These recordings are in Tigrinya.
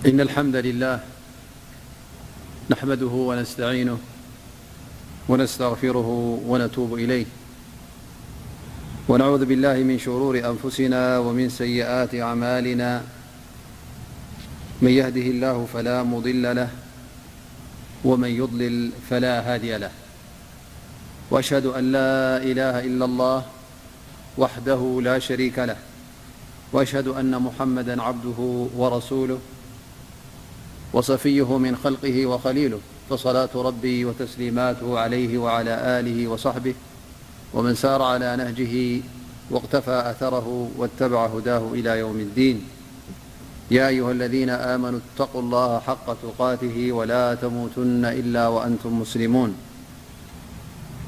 إن الحمد لله نحمده ونستعينه ونستغفره ونتوب إليه، ونعوذ بالله من شرور أنفسنا ومن سيئات أعمالنا. من يهده الله فلا مضل له، ومن يضلل فلا هادي له. وأشهد أن لا إله إلا الله وحده لا شريك له، وأشهد أن محمدا عبده ورسوله، وصفيه من خلقه وخليله، فصلاة ربي وتسليماته عليه وعلى آله وصحبه ومن سار على نهجه واقتفى أثره واتبع هداه إلى يوم الدين. يا أيها الذين آمنوا اتقوا الله حق تقاته ولا تموتن إلا وأنتم مسلمون.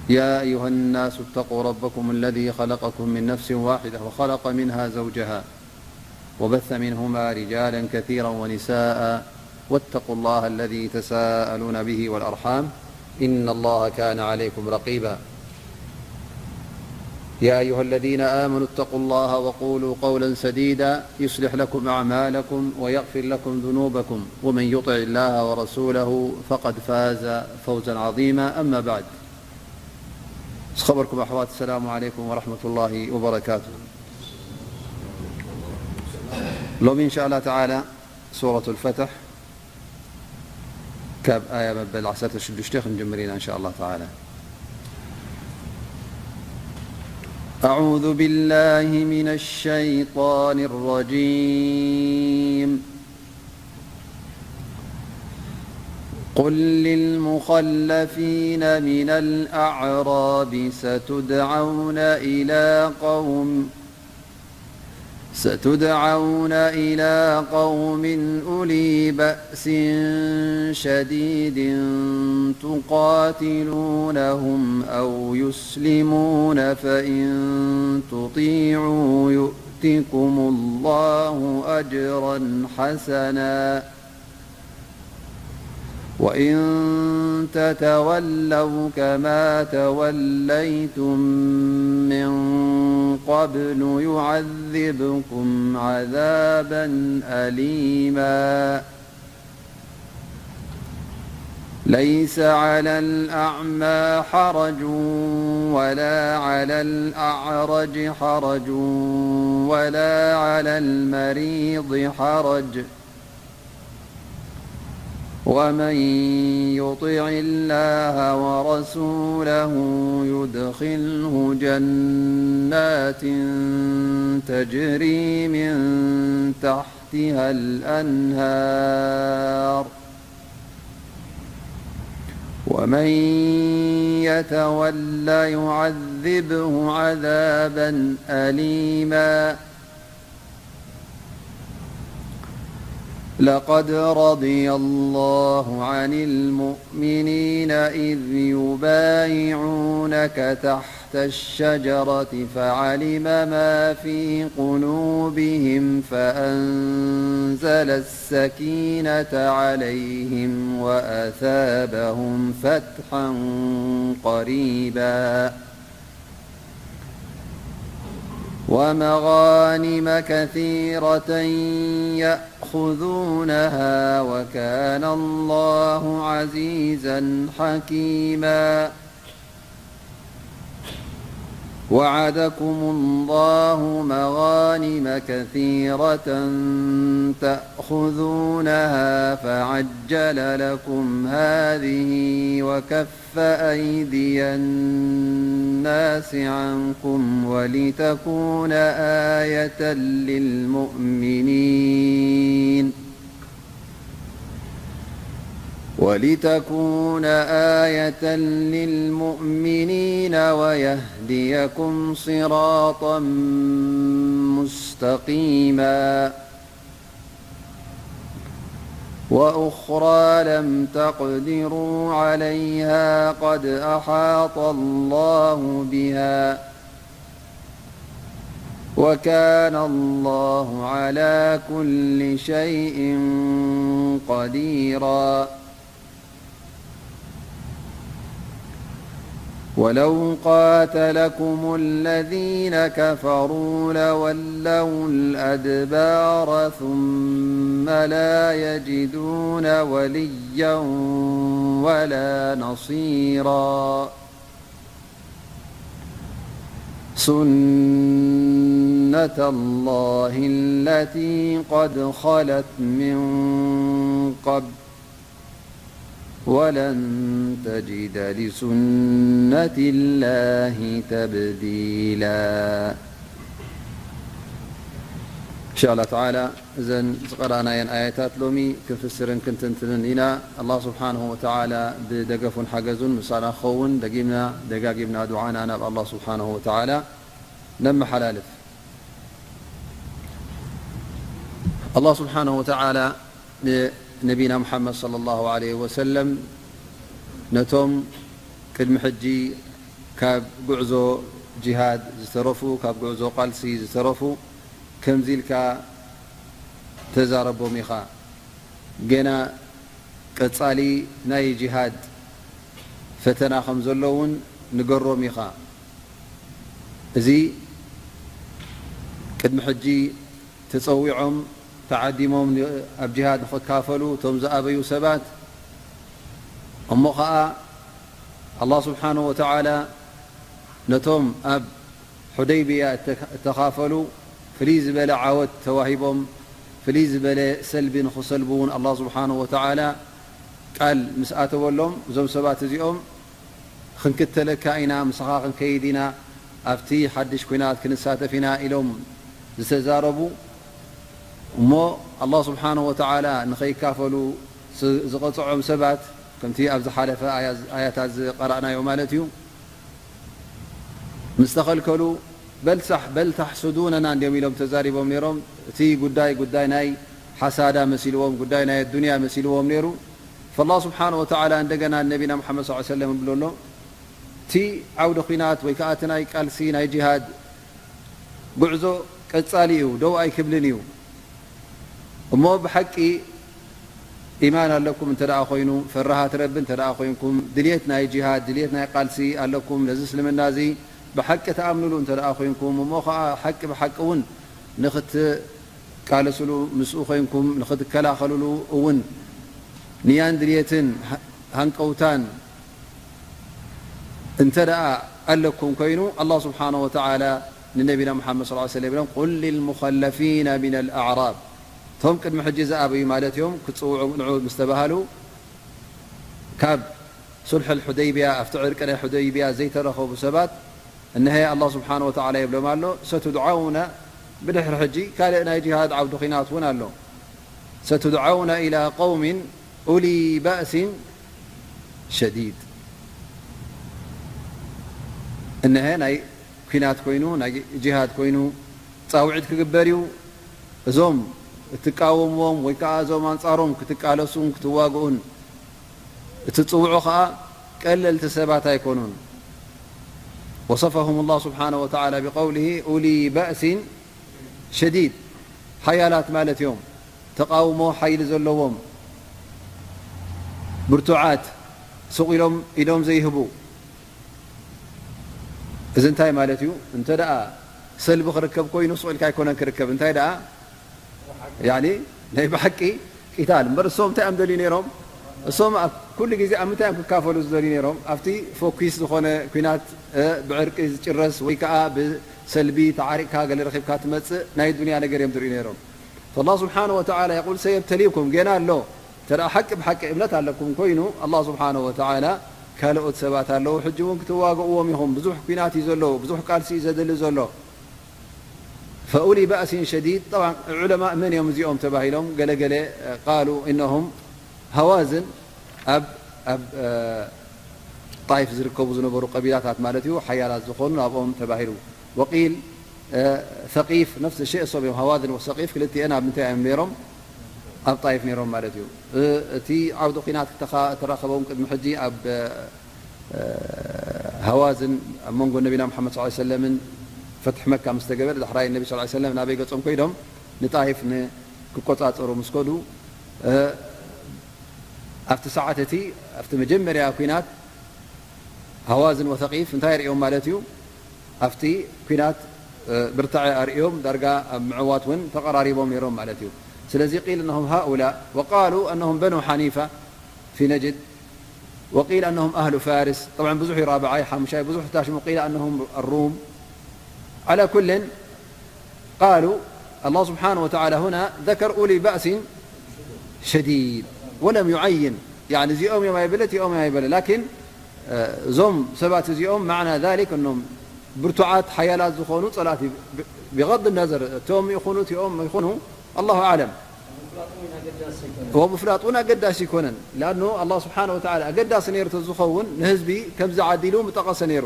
يا أيها الناس اتقوا ربكم الذي خلقكم من نفس واحدة وخلق منها زوجها وبث منهما رجالا كثيرا ونساء، واتقوا الله الذي تساءلون به والأرحام، إن الله كان عليكم رقيبا. يا أيها الذين آمنوا اتقوا الله وقولوا قولا سديدا يصلح لكم أعمالكم ويغفر لكم ذنوبكم، ومن يطع الله ورسوله فقد فاز فوزا عظيما. أما بعد، ዝኸበርኩም ኣሕዋት፣ السلام عليكم ورحمة الله وبركاته. ሎሚ إن شاء الله تعالى ሱረቱል ፈትሕ ካብ ኣያ መበል ዓሰርተ ሽዱሽተ ክንጅምር ኢና إن شاء الله تعالى. أعوذ بالله من الشيطان الرجيم. قل للمخلفين من الأعراب ستدعون إلى قوم ستدعون إلى قوم أولي بأس شديد تقاتلونهم أو يسلمون، فإن تطيعوا يؤتكم الله أجرا حسنا، وإن تتولوا كما توليتم من قبل يعذبكم عذابا أليما. ليس على الأعمى حرج ولا على الأعرج حرج ولا على المريض حرج، ومن يطع الله ورسوله يدخله جنات تجري من تحتها الأنهار، ومن يتول يعذبه عذابا أليما. لقد رضي الله عن المؤمنين إذ يبايعونك تحت الشجرة فعلم ما في قلوبهم فأنزل السكينة عليهم وأثابهم فتحا قريبا. ومغانم كثيرة يأخذونها وكان الله عزيزا حكيما. وعدكم الله مغانم كثيرة تأخذونها فعجل لكم هذه وكف أيدي الناس عنكم ولتكون آية للمؤمنين ولتكون آية للمؤمنين ويهديكم صراطا مستقيما. وأخرى لم تقدروا عليها قد أحاط الله بها، وكان الله على كل شيء قديرا. ولو قاتلكم الذين كفروا لولوا الأدبار ثم لا يجدون وليا ولا نصيرا. سنة الله التي قد خلت من قبل ولن تجد لسنة الله تبديلا. إن شاء الله تعالى እዘን ዝቐራእናየን ኣያታት ሎሚ ክንፍስርን ክንትንትንን ኢና። ኣላህ ስብሓንሁ ወተዓላ ብደገፉን ሓገዙን ምሳና ክኸውን ደጊምና ደጋጊምና ዱዓና ናብ ኣላህ ስብሓንሁ ወተዓላ ነመሓላልፍ። ኣላህ ስብሓንሁ ወተዓላ ንነቢና ሙሓመድ ሰለላሁ ዐለይሂ ወሰለም ነቶም ቅድሚ ሕጂ ካብ ጉዕዞ ጂሃድ ዝተረፉ፣ ካብ ጉዕዞ ቃልሲ ዝተረፉ ከምዚ ኢልካ ተዛረቦም ኢኻ። ገና ቀጻሊ ናይ ጂሃድ ፈተና ከም ዘሎ እውን ንገሮም ኢኻ። እዚ ቅድሚ ሕጂ ተጸዊዖም ተዓዲሞም ን-፣ ኣብ ጂሃድ ንኽካፈሉ እቶም ዝኣበዩ ሰባት፣ እሞ ኸኣ ኣላህ ስብሓንሁ ወተዓላ ነቶም ኣብ ሑደይብያ እተ-፣ እተኻፈሉ ፍልይ ዝበለ ዓወት ተዋሂቦም፣ ፍልይ ዝበለ ሰልቢ ንኽሰልቡ እውን ኣላህ ስብሓንሁ ወተዓላ ቃል ምስ ኣተወሎም፣ እዞም ሰባት እዚኦም ክንክተለካ ኢና፣ ምሳኻ ክንከይድ ኢና፣ ኣብቲ ሓድሽ ኲናት ክንሳተፍ ኢና ኢሎም ዝተዛረቡ እሞ ኣላህ ስብሓንሁ ወተዓላ ንኸይካፈሉ ስ-፣ ዝቐጽዖም ሰባት ከምቲ ኣብ ዝሓለፈ ኣያ-፣ ኣያታት ዝቐራእናዮ ማለት እዩ። ምስ ተኸልከሉ በል ሳሕ-፣ በል ታሕሱዱነና እንድዮም ኢሎም ተዛሪቦም ነይሮም። እቲ ጉዳይ ጉዳይ ናይ ሓሳዳ መሲልዎም፣ ጉዳይ ናይ ኣዱንያ መሲልዎም ነይሩ። ፈላህ ስብሓን ወተዓላ እንደገና ነቢና ሙሓመድ ሰለላሁ ዐለይሂ ወሰለም ይብሎ ኣሎ፣ እቲ ዓውደ ኲናት ወይ ከዓ እቲ ናይ ቃልሲ ናይ ጂሃድ ጉዕዞ ቀጻሊ እዩ፣ ደው ኣይክብልን እዩ። እሞ ብሓቂ ኢማን ኣለኩም እንተ ደኣ ኮይኑ፣ ፈራሃት ረቢ እንተ ደኣ ኮይንኩም፣ ድልየት ናይ ጂሃድ፣ ድልየት ናይ ቃልሲ ኣለኩም፣ ነዚ እስልምና እዚ ብሓቂ ትኣምኑሉ እንተ ደኣ ኮይንኩም፣ እሞ ኸዓ ሓቂ ብሓቂ እውን ንኽትቃለስሉ፣ ምስኡ ኮይንኩም ንኽትከላኸልሉ እውን ንያን ድልየትን ሃ-፣ ሃንቀውታን እንተ ደኣ ኣለኩም ኮይኑ፣ ኣላህ ስብሓነሁ ወተዓላ ንነቢና ሙሓመድ ሰለላሁ ዐለይሂ ወሰለም ኢሎም፣ "ቁል ሊልሙኸለፊነ ሚነል ኣዕራብ"፣ እቶም ቅድሚ ሕጂ ዝኣበዩ ማለት እዮም፣ ክትጽውዑ ንዑ ምስ ተባሃሉ፣ ካብ ሱልሑል ሑደይብያ፣ ኣብቲ ዕርቂ ናይ ሑደይብያ ዘይተረኸቡ ሰባት፣ እንሀ ኣላህ ስብሓነሁ ወተዓላ ይብሎም ኣሎ፣ "ሰቱድዓውነ"፣ ብድሕሪ ሕጂ ካልእ ናይ ጂሃድ ዓውዲ ኹናት እውን ኣሎ። "ሰቱድዓውነ ኢላ ቀውሚን ኡሊ ባእሲን ሸዲድ"፣ እንሀ ናይ ኲናት ኮይኑ፣ ናይ ጂሃድ ኮይኑ ጻውዒት ክግበር እዩ። እዞም እትቃወምዎም ወይ ከኣ እዞም ኣንጻሮም ክትቃለሱን ክትዋግኡን እትጽውዑ ኸኣ ቀለልቲ ሰባት ኣይኮኑን። ወሰፈሁም ላህ ስብሓነሁ ወተዓላ ብቀውሊሂ ኡሊ ባእሲን ሸዲድ፣ ሓያላት ማለት እዮም። ተቃውሞ ሓይሊ ዘለዎም፣ ብርቱዓት፣ ስቕ ኢሎም ኢዶም ዘይህቡ። እዚ እንታይ ማለት እዩ? እንተ ደኣ ሰልቢ ክርከብ ኮይኑ ስቕ ኢልካ ኣይኮነን ክርከብ። እንታይ ደኣ ያኒ ናይ ብሓቂ ቂታል እምበር፣ እሶም እንታይ እዮም ደልዩ ነይሮም? እሶም ኣብ ኩሉ ግዜ ኣብ ምንታይ እዮም ክካፈሉ ዝደልዩ ነይሮም? ኣብቲ ፎኪስ ዝኾነ ኲናት፣ እ፣ ብዕርቂ ዝጭረስ ወይ ከኣ ብሰልቢ ተዓሪቕካ ገለ ረኺብካ ትመጽእ ናይ ዱንያ ነገር እዮም ዝርእዩ ነይሮም። ፈላህ ስብሓነሁ ወተዓላ የቁል ሰየብተሊኩም፣ ገና ኣሎ። እንተ ደኣ ሓቂ ብሓቂ እምነት ኣለኩም ኮይኑ፣ ኣላህ ስብሓነሁ ወተዓላ ካልኦት ሰባት ኣለዉ፣ ሕጂ እውን ክትዋግእዎም ኢኹም። ብዙሕ ኲናት እዩ ዘለዉ፣ ብዙሕ ቃልሲ እዩ ዘድሊ ዘሎ። ፈኡሊ ባእሲን ሸዲድ፣ ጠብዓን ዑለማእ መን እዮም እዚኦም ተባሂሎም፣ ገለ ገለ ቃሉ እነሁም ሃዋዝን ኣብ፣ ኣብ፣ እ፣ ጣይፍ ዝርከቡ ዝነበሩ ቀቢላታት ማለት እዩ፣ ሓያላት ዝኾኑ ናብኦም ተባሂሉ። ወቂል፣ እ፣ ሰቂፍ ነፍሲ ሸእ እሶም እዮም፣ ሃዋዝን ወሰቂፍ ክልቲአን ኣብ ምንታይ እዮም ነይሮም? ኣብ ጣይፍ ነይሮም ማለት እዩ። እ፣ እቲ ዓውዲ ኲናት ክተኻ-፣ ተራኸቦም ቅድሚ ሕጂ ኣብ፣ እ፣ ሃዋዝን ኣብ መንጎ ነቢና ሙሓመድ ሰለላሁ ዐለይሂ ወሰለምን ፈትሒ መካ ምስ ተገበረ፣ ዳሕራይ ነቢ ሰለላሁ ዐለይሂ ወሰለም ናበይ ገጾም ከይዶም? ንጣይፍ ን-፣ ክቆጻጸሩ ምስ ከዱ፣ እ፣ ኣብቲ ሰዓት እቲ፣ ኣብቲ መጀመርያ ኲናት ሃዋዝን ወተቒፍ እንታይ ኣርእዮም ማለት እዩ? ኣብቲ ኲናት ብርታዐ ኣርእዮም ዳርጋ ኣብ ምዕዋት እውን ተቐራሪቦም ነይሮም ማለት እዩ። ስለዚ ቂል እነሁም ሃኡላ ወቃሉ ኣነሁም በኑ ሓኒፋ ፊ ነጅድ ወቂል ኣነሁም ኣህሉ ፋርስ። ጠብዓ ብዙሕ እዩ፣ ራብዓይ ሓሙሻይ ብዙሕ ታሽሙ ቂል ኣነሁም ሩም። ዓላ ኩልን ቃሉ ኣላህ ስብሓነ ወተዓላ ሁና ዘከር ኡሊ ባእሲን ሸዲድ ወለም ዩዓይን። ያኒ እዚኦም እዮም ኣይበለ፣ እቲኦም እዮም ኣይበለ። ላኪን እዞም ሰባት እዚኦም ማዕና ዛሊክ እኖም ብርቱዓት ሓያላት ዝኾኑ ጸላእቲ ብ-፣ ብغض النظر እቶም ይኹኑ እቲኦም ይኹኑ ኣላሁ ኣዕለም። ወምፍላጥ እውን ኣገዳሲ ኣይኮነን። ላኣኑ ኣላህ ስብሓነ ወተዓላ ኣገዳሲ ነይሩ ተዝኸውን ንህዝቢ ከምዚ ዓዲሉ ምጠቐሰ ነይሩ።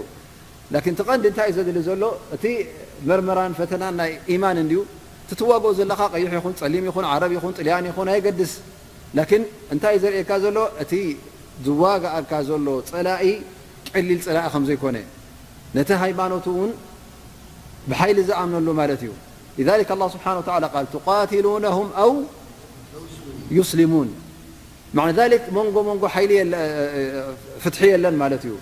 ላኪን እቲ ቀንዲ እንታይ እዩ ዘድሊ ዘሎ? እቲ መርመራን ፈተናን ናይ ኢማን እንድዩ። እቲ ትዋግኦ ዘለኻ ቀይሕ ይኹን ጸሊም ይኹን ዓረብ ይኹን ጥልያን ይኹን ኣየገድስ። ላኪን እንታይ እዩ ዘርእየካ ዘሎ? እቲ ዝዋግኣካ ዘሎ ጸላኢ ቀሊል ጸላኢ ከም ዘይኮነ፣ ነቲ ሃይማኖቱ እውን ብሓይሊ ዝኣምነሉ ማለት እዩ። لذلك الله سبحانه وتعالى قال تقاتلونهم أو يسلمون. معنى ذلك መንጎ መንጎ ሓይሊ የለ-፣ ፍትሒ የለን ማለት እዩ።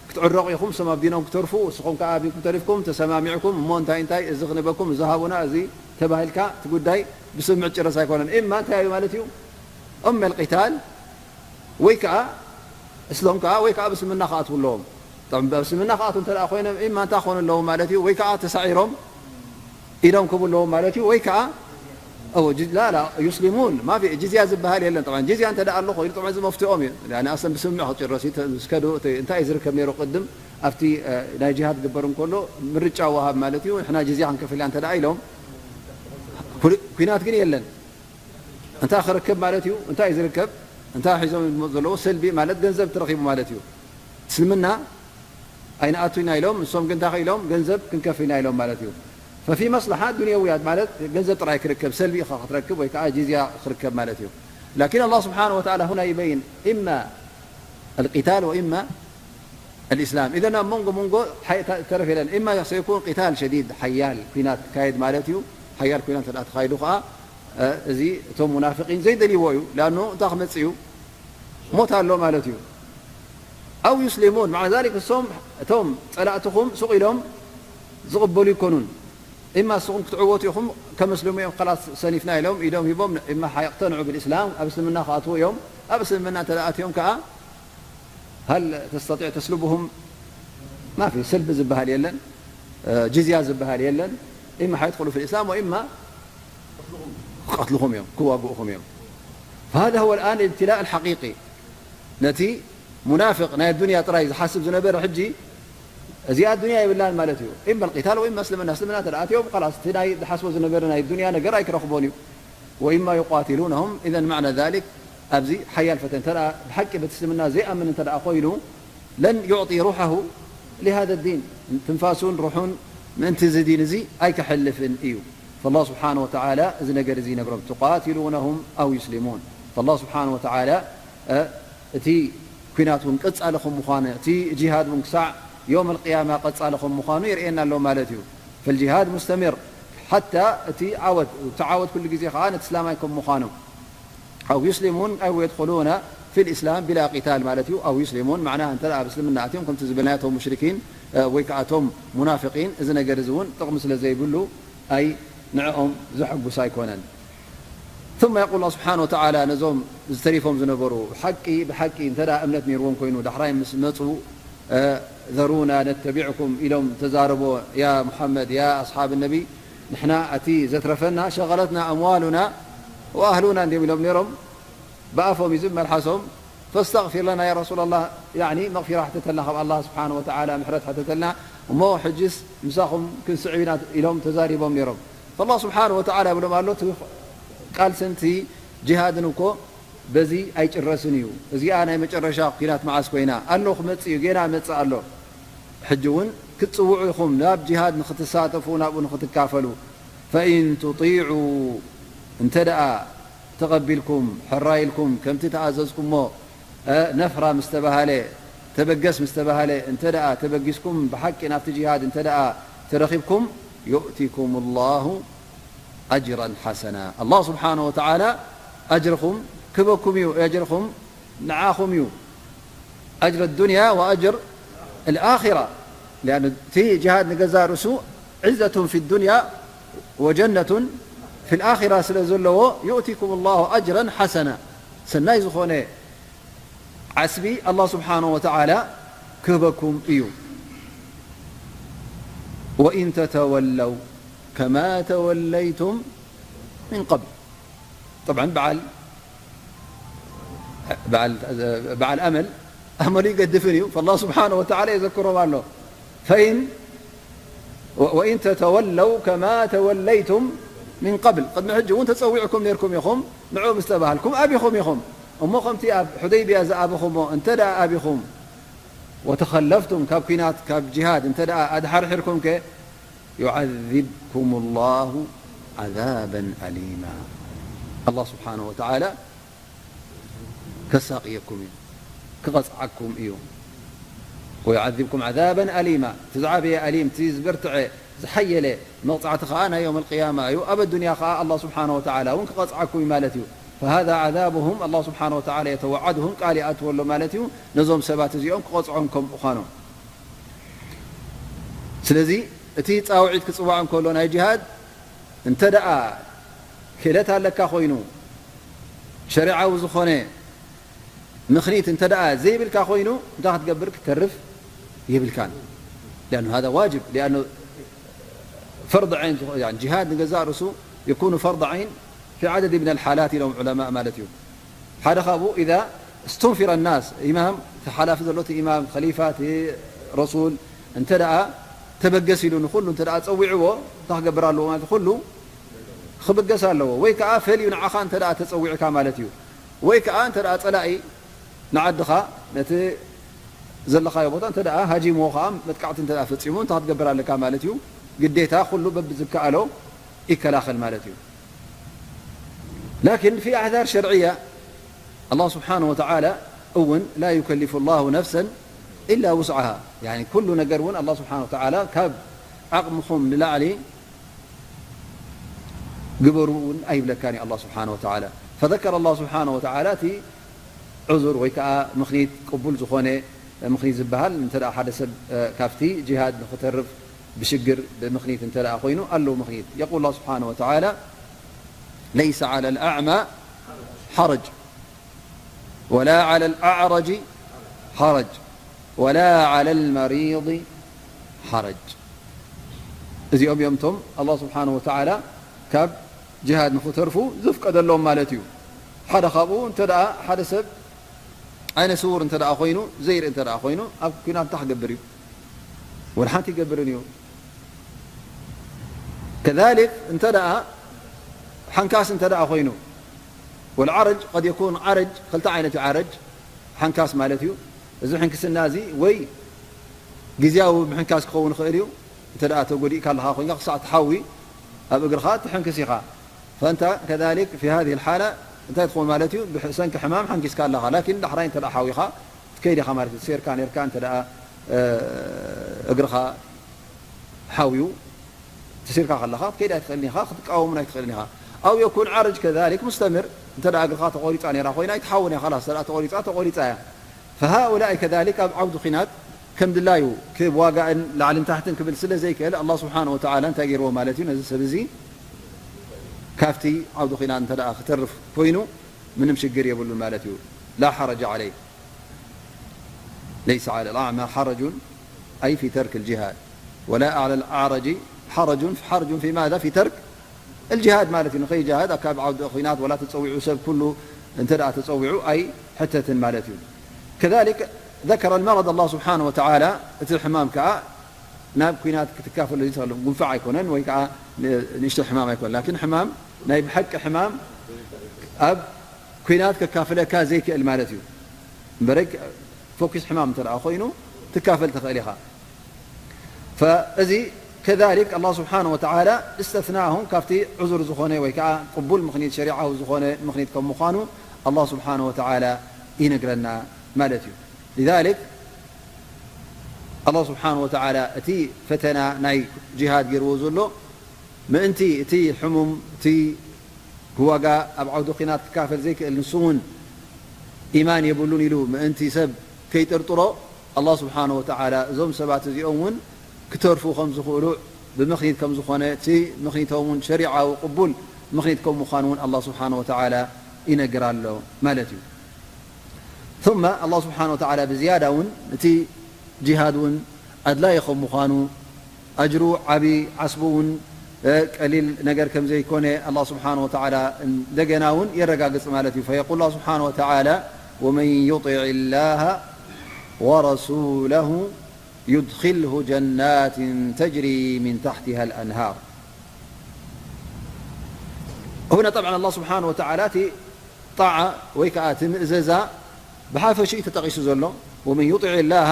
ክትዕረቑ ኢኹም፣ እሶም ኣብ ዲኖም ክተርፉ፣ እስኹም ከኣ ኣብ ዲንኩም ተሪፍኩም፣ ተሰማሚዕኩም፣ እሞ እንታይ እንታይ፣ እዚ ክንበኩም፣ እዚ ሃቡና፣ እዚ ተባሂልካ፣ እቲ ጉዳይ ብስምምዕ ጭረስ ኣይኮነን። ኢማ እንታይ እዩ ማለት እዩ? እመ ልቂታል ወይ ከኣ እስሎም ከኣ ወይ ከኣ ብስምና ክኣትዉ ኣለዎም። ጠም-፣ ብስምና ክኣትዉ እንተ ደኣ ኮይኖም፣ ኢማ እንታይ ክኾኑ ኣለዎም ማለት እዩ? ወይ ከኣ ተሳዒሮም ኢዶም ክቡ ኣለዎም ማለት እዩ። ወይ ከኣ፣ እዎ፣ ጅ-፣ ላ፣ ላ፣ ዩስሊሙን፣ ማፊ፣ ጅዝያ ዝበሃል የለን። ጠብዓን፣ ጅዝያ እንተ ደኣ ኣሎ ኮይኑ፣ ጠብዓን፣ እዚ መፍትኦም እዩ። ያኒ፣ ኣስለን ብስምምዕ ክጭረስ እዩ። ተ-፣ እስከ ዶ-፣ ተ-፣ እንታይ እዩ ዝርከብ ነይሩ ቅድም? ኣብቲ፣ እ፣ ናይ ጅሃድ ክግበር እንከሎ፣ ምርጫ ወሃብ ማለት እዩ። ንሕና ጅዝያ ክንከፍል ኢና እንተ ደኣ ኢሎም፣ ኩ-፣ ኩናት ግን የለን። እንታይ ክርከብ ማለት እዩ? እንታይ እዩ ዝርከብ? እንታይ ሒዞም ዝመፁ ዘለዎ? ሰልቢ ማለት ገንዘብ ትረኺቡ ማለት እዩ። እስልምና ኣይንኣቱ ኢና ኢሎም፣ ንሶም ግን እንታይ ኢሎም? ገንዘብ ክንከፍል ኢና ኢሎም ማለት እዩ። ፈፊ መስለሓ ዱንያውያት ማለት ገንዘብ ጥራይ ክርከብ፣ ሰልቢ ኢኻ ክትረክብ ወይ ከዓ ጂዝያ ክርከብ ማለት እዩ። ላኪን ኣላህ ስብሓነሁ ወተዓላ ሁና ይበይን፣ ኢማ ኣልቂታል ወኢማ ኣልኢስላም። ኢዘን ኣብ መንጎ መንጎ ሓይ-፣ ተ-፣ ተረፍ የለን። ኢማ ሰይኩን ቂታል ሸዲድ፣ ሓያል ኩናት ክካየድ ማለት እዩ። ሓያል ኩናት እንተ ደኣ ተኻይዱ ከዓ፣ እ፣ እዚ እቶም ሙናፊቂን ዘይደልይዎ እዩ። ላኣኑ እንታይ ክመጽእ እዩ? ሞት ኣሎ ማለት እዩ። ኣው ዩስሊሙን፣ ማዕና ዛሊክ፣ እሶም፣ እቶም ጸላእትኹም ሱቕ ኢሎም ዝቕበሉ ይኮኑን። ኢማ እስኹም ክትዕወቱ ኢኹም፣ ከመስልሙ እዮም፣ ከላስ ሰኒፍና ኢሎም፣ ኢዶም ሂቦም፣ ኢማ ሓየቕተንዑ ብልእስላም፣ ኣብ እስልምና ክኣትዉ እዮም። ኣብ እስልምና እንተ ደኣ ኣትዮም ከኣ፣ ሃል ተስተጢዕ ተስልቡሁም? ማፊ፣ ሰልቢ ዝበሃል የለን፣ እ፣ ጅዝያ ዝበሃል የለን። ኢማ ሓየድኹሉ ፊ ልእስላም ወኢማ ክቐትልኹም እዮም፣ ክዋግኡኹም እዮም። فهذا هو الآن الابتلاء الحقيقي። ነቲ ሙናፍቅ ናይ ዱንያ ጥራይ ዝሓስብ ዝነበረ ሕጂ እዚኣ ዱንያ የብላን ማለት እዩ። ኢማ ልቂታል ወኢማ እስልምና። እስልምና እንተ ደኣ ኣትዮም፣ ኸላስ እቲ ናይ ዝሓስቦ ዝነበረ ናይ ዱንያ ነገር ኣይክረኽቦን እዩ። ወኢማ ዩቃትሉነሁም፣ ኢዘን ማዕና ዛሊክ፣ ኣብዚ ሓያል ፈተነ። እንተ ደኣ ብሓቂ በቲ እስልምና ዘይኣምን እንተ ደኣ ኮይኑ፣ ለን ዩዕጢ ሩሓሁ ሊሃዘ ዲን፣ ትንፋሱን ሩሑን ምእንቲ እዚ ዲን እዚ ኣይከሕልፍን እዩ። ፈላህ ስብሓነ ወተዓላ እዚ ነገር እዚ ይነግሮም፣ ቱቃትሉነሁም ኣው ዩስሊሙን። ፈላህ ስብሓነ ወተዓላ፣ እ፣ እቲ ኲናት እውን ቀጻሊ ከም ምዃኑ፣ እቲ ጂሃድ እውን ክሳዕ ዮም ኣልቅያማ ቀጻሊ ከም ምዃኑ የርእየና ኣሎ ማለት እዩ። ፈልጂሃድ ሙስተምር ሓታ እቲ ዓወት፣ እቲ ዓወት ኩሉ ግዜ ከኣ ነቲ እስላማይ ከም ምዃኑ። ኣው ዩስሊሙን ኣይ የድኹሉነ ፊል ኢስላም ቢላ ቂታል ማለት እዩ። ኣው ዩስሊሙን፣ ማዕና እንተ ደኣ ኣብ እስልምና ኣትዮም፣ ከምቲ ዝበልናዮ፣ እቶም ሙሽሪኪን፣ እ፣ ወይ ከኣ እቶም ሙናፍቂን፣ እዚ ነገር እዚ እውን ጥቕሚ ስለ ዘይብሉ ኣይ ንዕኦም ዘሐጉስ ኣይኮነን። ثم يقول الله سبحانه وتعالى፣ ነዞም ዝተሪፎም ዝነበሩ፣ ብሓቂ፣ ብሓቂ እንተ ደኣ እምነት ነይርዎም ኮይኑ፣ ዳሕራይ ምስ መጹ፣ እ፣ ዘሩና ነተቢዕኩም ኢሎም ተዛረቦ፣ ያ ሙሓመድ፣ ያ ኣስሓብ ነቢ፣ ንሕና እቲ ዘትረፈና ሸገለትና ኣምዋሉና ወኣህሉና እንድዮም ኢሎም ነይሮም። ብኣፎም እዩ ዝብ መልሓሶም፣ ፈስተግፊር ለና ያ ረሱላላህ፣ ያኒ መግፊራ ሕተተልና ካብ ኣላህ ስብሓነ ወተዓላ፣ ምሕረት ሕተተልና፣ እሞ ሕጅስ ምሳኹም ክንስዕብ ኢና ኢሎም ተዛሪቦም ነይሮም። ፈላህ ስብሓነ ወተዓላ ይብሎም ኣሎ፣ እቲ ቃልስን እቲ ጅሃድን እኮ በዚ ኣይጭረስን እዩ። እዚኣ ናይ መጨረሻ ኲናት መዓስ ኮይና? ኣሎ፣ ክመጽእ እዩ፣ ጌና ይመጽእ ኣሎ። ሕጂ እውን ክትጽውዑ ኢኹም ናብ ጅሃድ ንኽትሳተፉ፣ ናብኡ ንኽትካፈሉ። ፈኢን ቱጢዑ፣ እንተ ደኣ ተቐቢልኩም፣ ሕራይ ኢልኩም፣ ከምቲ ተኣዘዝኩሞ፣ እ፣ ነፍራ ምስ ተባሃለ፣ ተበገስ ምስ ተባሃለ፣ እንተ ደኣ ተበጊስኩም፣ ብሓቂ ናብቲ ጅሃድ እንተ ደኣ ተረኺብኩም፣ ዩእቲኩም ላሁ ኣጅራን ሓሰና። ኣላህ ስብሓነ ወተዓላ ኣጅርኹም ክበኩም እዩ፣ ኣጅርኹም ንዓኹም እዩ። ኣጅር ዱንያ ወኣጅር الآخرة، لأن እቲ ጅሃድ ንገዛእ ርእሱ عزة في الدنيا وجنة في الآخرة ስለ ዘለዎ يؤتكم الله أجرا حسنا ሰናይ ዝኾነ ዓስቢ ኣላህ ስብሓነሁ ወተዓላ ክህበኩም እዩ። وإن تتولوا كما توليتم من قبل طبعا በዓል በዓል በዓል ኣመል ኣመሉ ይገድፍን እዩ። فالله سبحانه وتعالى የዘክሮም ኣሎ። فإن وإن تتولوا كما توليتم من قبل ቅድሚ ሕጂ እውን ተፀዊዕኩም ነርኩም ኢኹም ንዑ ምስ ተባሃልኩም ኣቢኹም ኢኹም እሞ ከምቲ ኣብ ሑደይብያ ዝኣበኹሞ እንተ ደኣ ኣቢኹም وتخلفتم ካብ ኲናት ካብ ጅሃድ እንተ ደኣ ኣድሓርሒርኩም ከ يعذبكم الله عذابا أليما الله سبحانه وتعالى ከሳቕየኩም እዩ ክቐፅዓኩም እዩ ويعذبكم عذابا أليما እቲ ዝዓበየ أليم እቲ ዝበርትዐ ዝሓየለ መቕፃዕቲ ከዓ ናይ يوم القيامة እዩ ኣብ الدنيا ከዓ الله سبحانه وتعالى እውን ክቐፅዓኩም እዩ ማለት እዩ فهذا عذابهم الله سبحانه وتعالى يتوعدهم ቃል ይኣትወሎ ማለት እዩ ነዞም ሰባት እዚኦም ክቐፅዖም ከም ምዃኖም ስለዚ እቲ ፃውዒት ክፅዋዕ እንከሎ ናይ ጅሃድ እንተ ደኣ ክእለት ኣለካ ኮይኑ ሸሪዓዊ ዝኾነ ምኽኒት እንተ ደኣ ዘይብልካ ኮይኑ እንታይ ክትገብር ክተርፍ የብልካን لأنه هذا واجب لأنه فرض عين ዝኾ- يعني ጅሃድ ንገዛእ ርእሱ يكون فرض عين في عدد من الحالات ኢሎም ዑለማእ ማለት እዩ ሓደ ካብኡ إذا استنفر الناس إمام ተሓላፊ ዘሎ እቲ إمام خليفة እቲ رسول እንተ ደኣ ተበገስ ኢሉ ንኹሉ እንተ ደኣ ጸዊዕዎ እንታይ ክገብር ኣለዎ ማለት ኩሉ ክብገስ ኣለዎ ወይ ከዓ ፈልዩ ንዓኻ እንተ ደኣ ተጸዊዕካ ማለት እዩ ወይ ከዓ እንተ ደኣ ጸላኢ ንዓድኻ ነቲ ዘለኻዮ ቦታ እንተ ደኣ ሃጂምዎ ከዓ መጥቃዕቲ እንተ ደኣ ፈጺሙ እንታይ ክትገብር ኣለካ ማለት እዩ ግዴታ ኩሉ በብዝከኣሎ ይከላኸል ማለት እዩ لكن في أعذار شرعية الله سبحانه وتعالى እውን لا يكلف الله نفسا إلا وسعها يعني ኩሉ ነገር እውን الله سبحانه وتعالى ካብ ዓቕምኹም ንላዕሊ ግበሩ እውን ኣይብለካን እዩ الله سبحانه وتعالى فذكر الله سبحانه وتعالى እቲ ዑዙር ወይ ከዓ ምኽኒት ቅቡል ዝኾነ ምኽኒት ዝበሃል እንተ ሓደ ሰብ ካብቲ ጅሃድ ንክተርፍ ብሽግር ብምኽኒት እንተ ኮይኑ ኣለዉ ምኽኒት يقول الله سبحانه وتعالى ليس على الأعمى حرج ولا على الأعرج حرج ولا على المريض حرج እዚኦም እዮም እቶም الله سبحانه وتعالى ካብ ጅሃድ ንክተርፉ ዝፍቀደሎም ማለት እዩ ሓደ ካብኡ እንተ ሓደ ሰብ ዓይነ ስውር እንተ ኮይኑ ዘይርኢ እንተ ኮይኑ ኣብ ኩናት እንታይ ክገብር እዩ ወላ ሓንቲ ይገብርን እዩ كذلك እንተ ደኣ ሓንካስ እንተ ደኣ ኮይኑ والعرج قد يكون عرج ክልተ ዓይነት እዩ عرج ሓንካስ ማለት እዩ እዚ ሕንክስና እዚ ወይ ግዝያዊ ምሕንካስ ክኸውን ይኽእል እዩ እንተ ደኣ ተጎዲእካ ኣለኻ ኮይንካ ክሳዕ ትሓዊ ኣብ እግርኻ ትሕንክስ ኢኻ فأنت كذلك في هذه الحالة እንታይ ትኸውን ማለት እዩ ብሰንኪ ሕማም ሓንኪስካ ኣለኻ ላኪን ዳሕራይ እንተ ደኣ ሓዊኻ ትከይድ ኢኻ ማለት እዩ ትሴርካ ነርካ እንተ ደኣ እግርኻ ሓውዩ ትሲርካ ከለኻ ክትከይድ ኣይትኽእልን ኢኻ ክትቃወሙን ኣይትኽእልን ኢኻ أو يكون عرج كذلك مستمر እንተ እግርኻ ተቆሪፃ ነራ ኮይና ኣይትሓውን እያ ላስ ተቆሪፃ ተቆሪፃ እያ فهؤلاء كذلك ኣብ ዓውዲ ኺናት ከም ድላዩ ክብ ዋጋእን ላዕልን ታሕትን ክብል ስለ ዘይክእል ኣላ ስብሓን ወተዓላ እንታይ ገይርዎ ማለት እዩ ነዚ ሰብ እዚ ካብቲ ዓውዲ ኺናት እንተ ክተርፍ ኮይኑ ምንም ሽግር የብሉን ማለት እዩ لا حرج عليه ليس على الأعمى حرج أي في ترك الجهاد ولا على الأعرج حرج حرج في ماذا في ترك الجهاد ማለት እዩ ንኸይጃሃድ ኣብ ካብ ዓውዲ ኺናት ወላ ተፀዊዑ ሰብ ኩሉ እንተ ተፀዊዑ ኣይሕተትን ማለት እዩ كذلك ذكر المرض الله سبحانه وتعالى እቲ ሕማም ከዓ ናብ ኩናት ክትካፈሉ ዝትኽእል ጉንፋዕ ኣይኮነን ወይ ከዓ ንእሽቶ ሕማም ኣይኮነን ላኪን ሕማም ናይ ብሓቂ ሕማም ኣብ ኩናት ከካፍለካ ዘይክእል ማለት እዩ እምበረይ ፎኪስ ሕማም እንተ ኮይኑ ትካፈል ትኽእል ኢኻ እዚ كذلك الله سبحانه وتعالى استثناهم ካብቲ ዕዙር ዝኾነ ወይ ከዓ ቅቡል ምኽኒት ሸሪዓዊ ዝኾነ ምኽኒት ከም ምዃኑ الله سبحانه وتعالى ይነግረና ማለት እዩ لذلك الله سبحانه وتعالى እቲ ፈተና ናይ ጅሃድ ገይርዎ ዘሎ ምእንቲ እቲ ሕሙም እቲ ክዋጋ ኣብ ዓውዲ ኺናት ክካፈል ዘይክእል ንሱ እውን ኢማን የብሉን ኢሉ ምእንቲ ሰብ ከይጥርጥሮ ኣላህ ስብሓነ ወተዓላ እዞም ሰባት እዚኦም እውን ክተርፉ ከም ዝኽእሉ ብምኽኒት ከም ዝኾነ፣ እቲ ምኽኒቶም እውን ሸሪዓዊ ቅቡል ምኽኒት ከም ምዃኑ እውን ኣላህ ስብሓነ ወተዓላ ይነግር ኣሎ ማለት እዩ። ثم ኣላህ ስብሓነ ወተዓላ ብዝያዳ እውን እቲ ጂሃድ እውን ኣድላዪ ከም ምዃኑ፣ ኣጅሩ ዓቢ፣ ዓስቡ እውን ቀሊል ነገር ከም ዘይኮነ ኣላህ ስብሓነ ወተዓላ እንደገና እውን የረጋግጽ ማለት እዩ። فيقول الله سبحانه وتعالى: ومن يطع الله ورسوله يدخله جنات تجري من تحتها الأنهار. هنا طبعا الله سبحانه وتعالى እቲ ጣዓ ወይ ከዓ እቲ ምእዘዛ ብሓፈሽኡ ተጠቒሱ ዘሎ። ومن يطع الله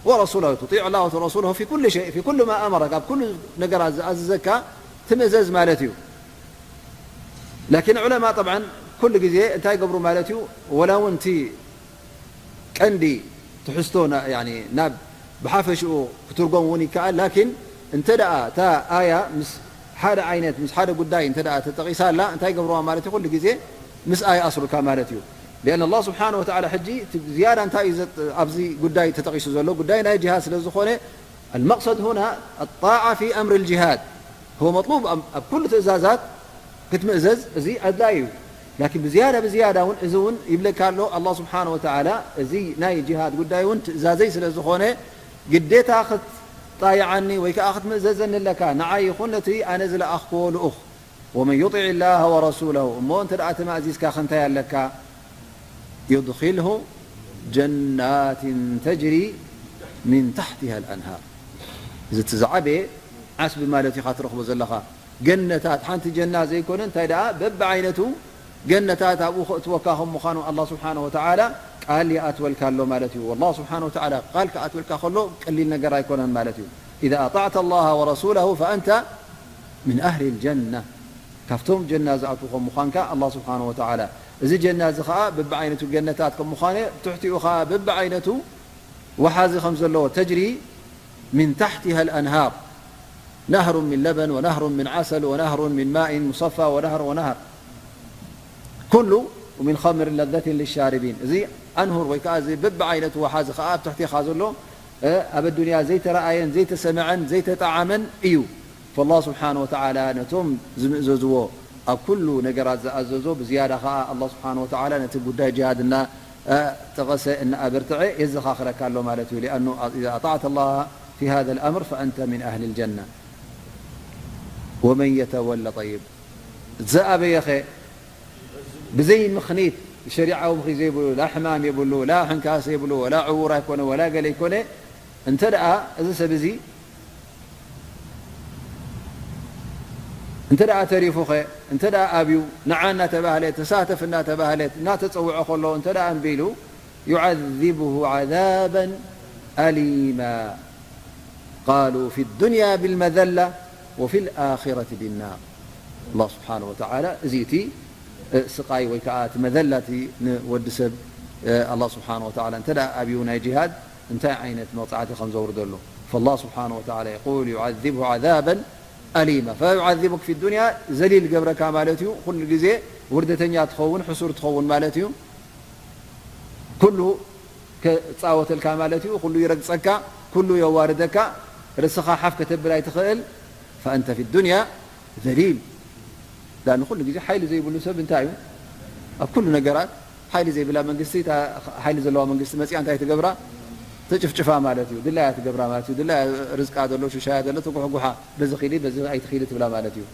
ورسوله، تطيع الله ورسوله في كل شيء، في كل ما أمرك، ኣብ ኩሉ ነገራት ዝኣዘዘካ ትምእዘዝ ማለት እዩ። ላኪን ዑለማ طبعا ኩሉ ግዜ እንታይ ይገብሩ ማለት እዩ? ወላ እውን እቲ ቀንዲ ትሕዝቶ ናብ ብሓፈሽኡ ክትርጎም እውን ይከኣል። ላኪን እንተ ደኣ እታ ኣያ ምስ ሓደ ዓይነት፣ ምስ ሓደ ጉዳይ እንተ ደኣ ተጠቒሳ ኣላ፣ እንታይ ይገብርዋ ማለት እዩ? ኩሉ ግዜ ምስኣ ይኣስሩካ ማለት እዩ። لأن الله سبحانه وتعالى ሕጂ እቲ ዝያዳ እንታይ እዩ ኣብዚ ጉዳይ ተጠቒሱ ዘሎ? ጉዳይ ናይ ጅሃድ ስለ ዝኾነ፣ المقصد هنا الطاعة في أمر الجهاد هو مطلوب። ኣብ ኩሉ ትእዛዛት ክትምእዘዝ እዚ ኣድላዪ እዩ። ላኪን ብዝያዳ ብዝያዳ እውን እዚ እውን ይብለካ ኣሎ ኣላህ ስብሓነ ወተዓላ፣ እዚ ናይ ጅሃድ ጉዳይ እውን ትእዛዘይ ስለ ዝኾነ ግዴታ ክትጣይዓኒ ወይ ከዓ ክትምእዘዘኒ ኣለካ፣ ንዓይ ይኹን ነቲ ኣነ ዝለኣኽክዎ ልኡኽ። ومن يطع الله ورسوله، እሞ እንተ ደኣ ተማእዚዝካ ከ እንታይ ኣለካ? يدخله جنات تجري من تحتها الأنهار። እዚ እቲ ዝዓበየ ዓስቢ ማለት ኢኻ ትረኽቦ ዘለኻ። ገነታት፣ ሓንቲ ጀና ዘይኮነ እንታይ ደኣ በብዓይነቱ ገነታት ኣብኡ ከእትወካ ከም ምዃኑ ኣላህ ስብሓነ ወተዓላ ቃል ይኣትወልካ ኣሎ ማለት እዩ። والله سبحانه وتعالى ቃል ክኣትወልካ ከሎ ቀሊል ነገር ኣይኮነን ማለት እዩ። إذا أطعت الله ورسوله فأنت من أهل الجنة، ካብቶም ጀና ዝኣትዉ ከም ምዃንካ ኣላህ ስብሓነ ወተዓላ። እዚ ጀና እዚ ኸኣ በብዓይነቱ ገነታት ከም ምዃነ፣ ብትሕቲኡ ኸኣ በብዓይነቱ ወሓዚ ከም ዘለዎ፣ تجري من تحتها الأنهار، نهر من لبن ونهر من عسل ونهر من ماء مصفى ونهر ونهر، ኩሉ من خمر لذة للشاربين። እዚ ኣንሁር ወይ ከዓ እዚ በብዓይነቱ ወሓዚ ከዓ ኣብ ትሕቴኻ ዘሎ፣ እ፣ ኣብ ኣዱንያ ዘይተረኣየን ዘይተሰምዐን ዘይተጠዓመን እዩ። فالله سبحانه وتعالى ነቶም ዝምእዘዝዎ ኣብ ኩሉ ነገራት ዝኣዘዞ፣ ብዝያዳ ከዓ ኣላህ ስብሓነ ወተዓላ ነቲ ጉዳይ ጅሃድ እና፣ እ፣ ጠቐሰ፣ እናኣበርትዐ የዘኻኽረካ ኣሎ ማለት እዩ። لأنه إذا أطعت الله في هذا الأمر فأنت من أهل الجنة. ومن يتول، طيب، ዝኣበየኸ ብዘይ ምኽኒት ሸሪዓዊ ምኽኒት ዘይብሉ፣ ላ ሕማም የብሉ፣ ላ ሕንካስ የብሉ፣ ወላ ዕዉር ኣይኮነ፣ ወላ ገለ ኣይኮነ፣ እንተ ደኣ እዚ ሰብ እዚ እንተ ደኣ ተሪፉኸ፣ እንተ ደኣ ኣብዩ፣ ንዓ እናተባህለ፣ ተሳተፍ እናተባህለ፣ እናተጸውዐ ከሎ፣ እንተ ደኣ እምቢ ኢሉ፣ يعذبه عذابا أليما. قالوا في الدنيا بالمذلة وفي الآخرة بالنار. ኣላህ ስብሓነ ወተዓላ እዚ እቲ፣ እ፣ ስቓይ ወይ ከዓ እቲ መዘላ እቲ ንወዲ ሰብ፣ እ፣ ኣላህ ስብሓነ ወተዓላ እንተ ደኣ ኣብዩ ናይ ጅሃድ እንታይ ዓይነት መቕጻዕቲ ከም ዘውርደሉ። فالله سبحانه وتعالى يقول يعذبه عذابا أليما. فيعذبك في الدنيا፣ ዘሊል ገብረካ ማለት እዩ። ኩሉ ግዜ ውርደተኛ ትኸውን፣ ሕሱር ትኸውን ማለት እዩ። ኩሉ ክጻወተልካ ማለት እዩ። ኩሉ ይረግጸካ፣ ኩሉ የዋርደካ፣ ርእስኻ ሓፍ ከተብል ኣይትኽእል። فأنت في الدنيا ذليل. ዳን ኩሉ ግዜ ሓይሊ ዘይብሉ ሰብ እንታይ እዩ? ኣብ ኩሉ ነገራት ሓይሊ ዘይብላ መንግስቲ፣ እታ ሓይሊ ዘለዋ መንግስቲ መጺኣ እንታይ ትገብራ? ትጭፍጭፋ ማለት እዩ። ድላያ ትገብራ ማለት እዩ። ድላያ ርዝቃ ዘሎ፣ ሽሻያ ዘሎ፣ ትጉሕጉሓ፣ በዚ ኺዲ፣ በዚ ኣይትኺዲ ትብላ ማለት እዩ።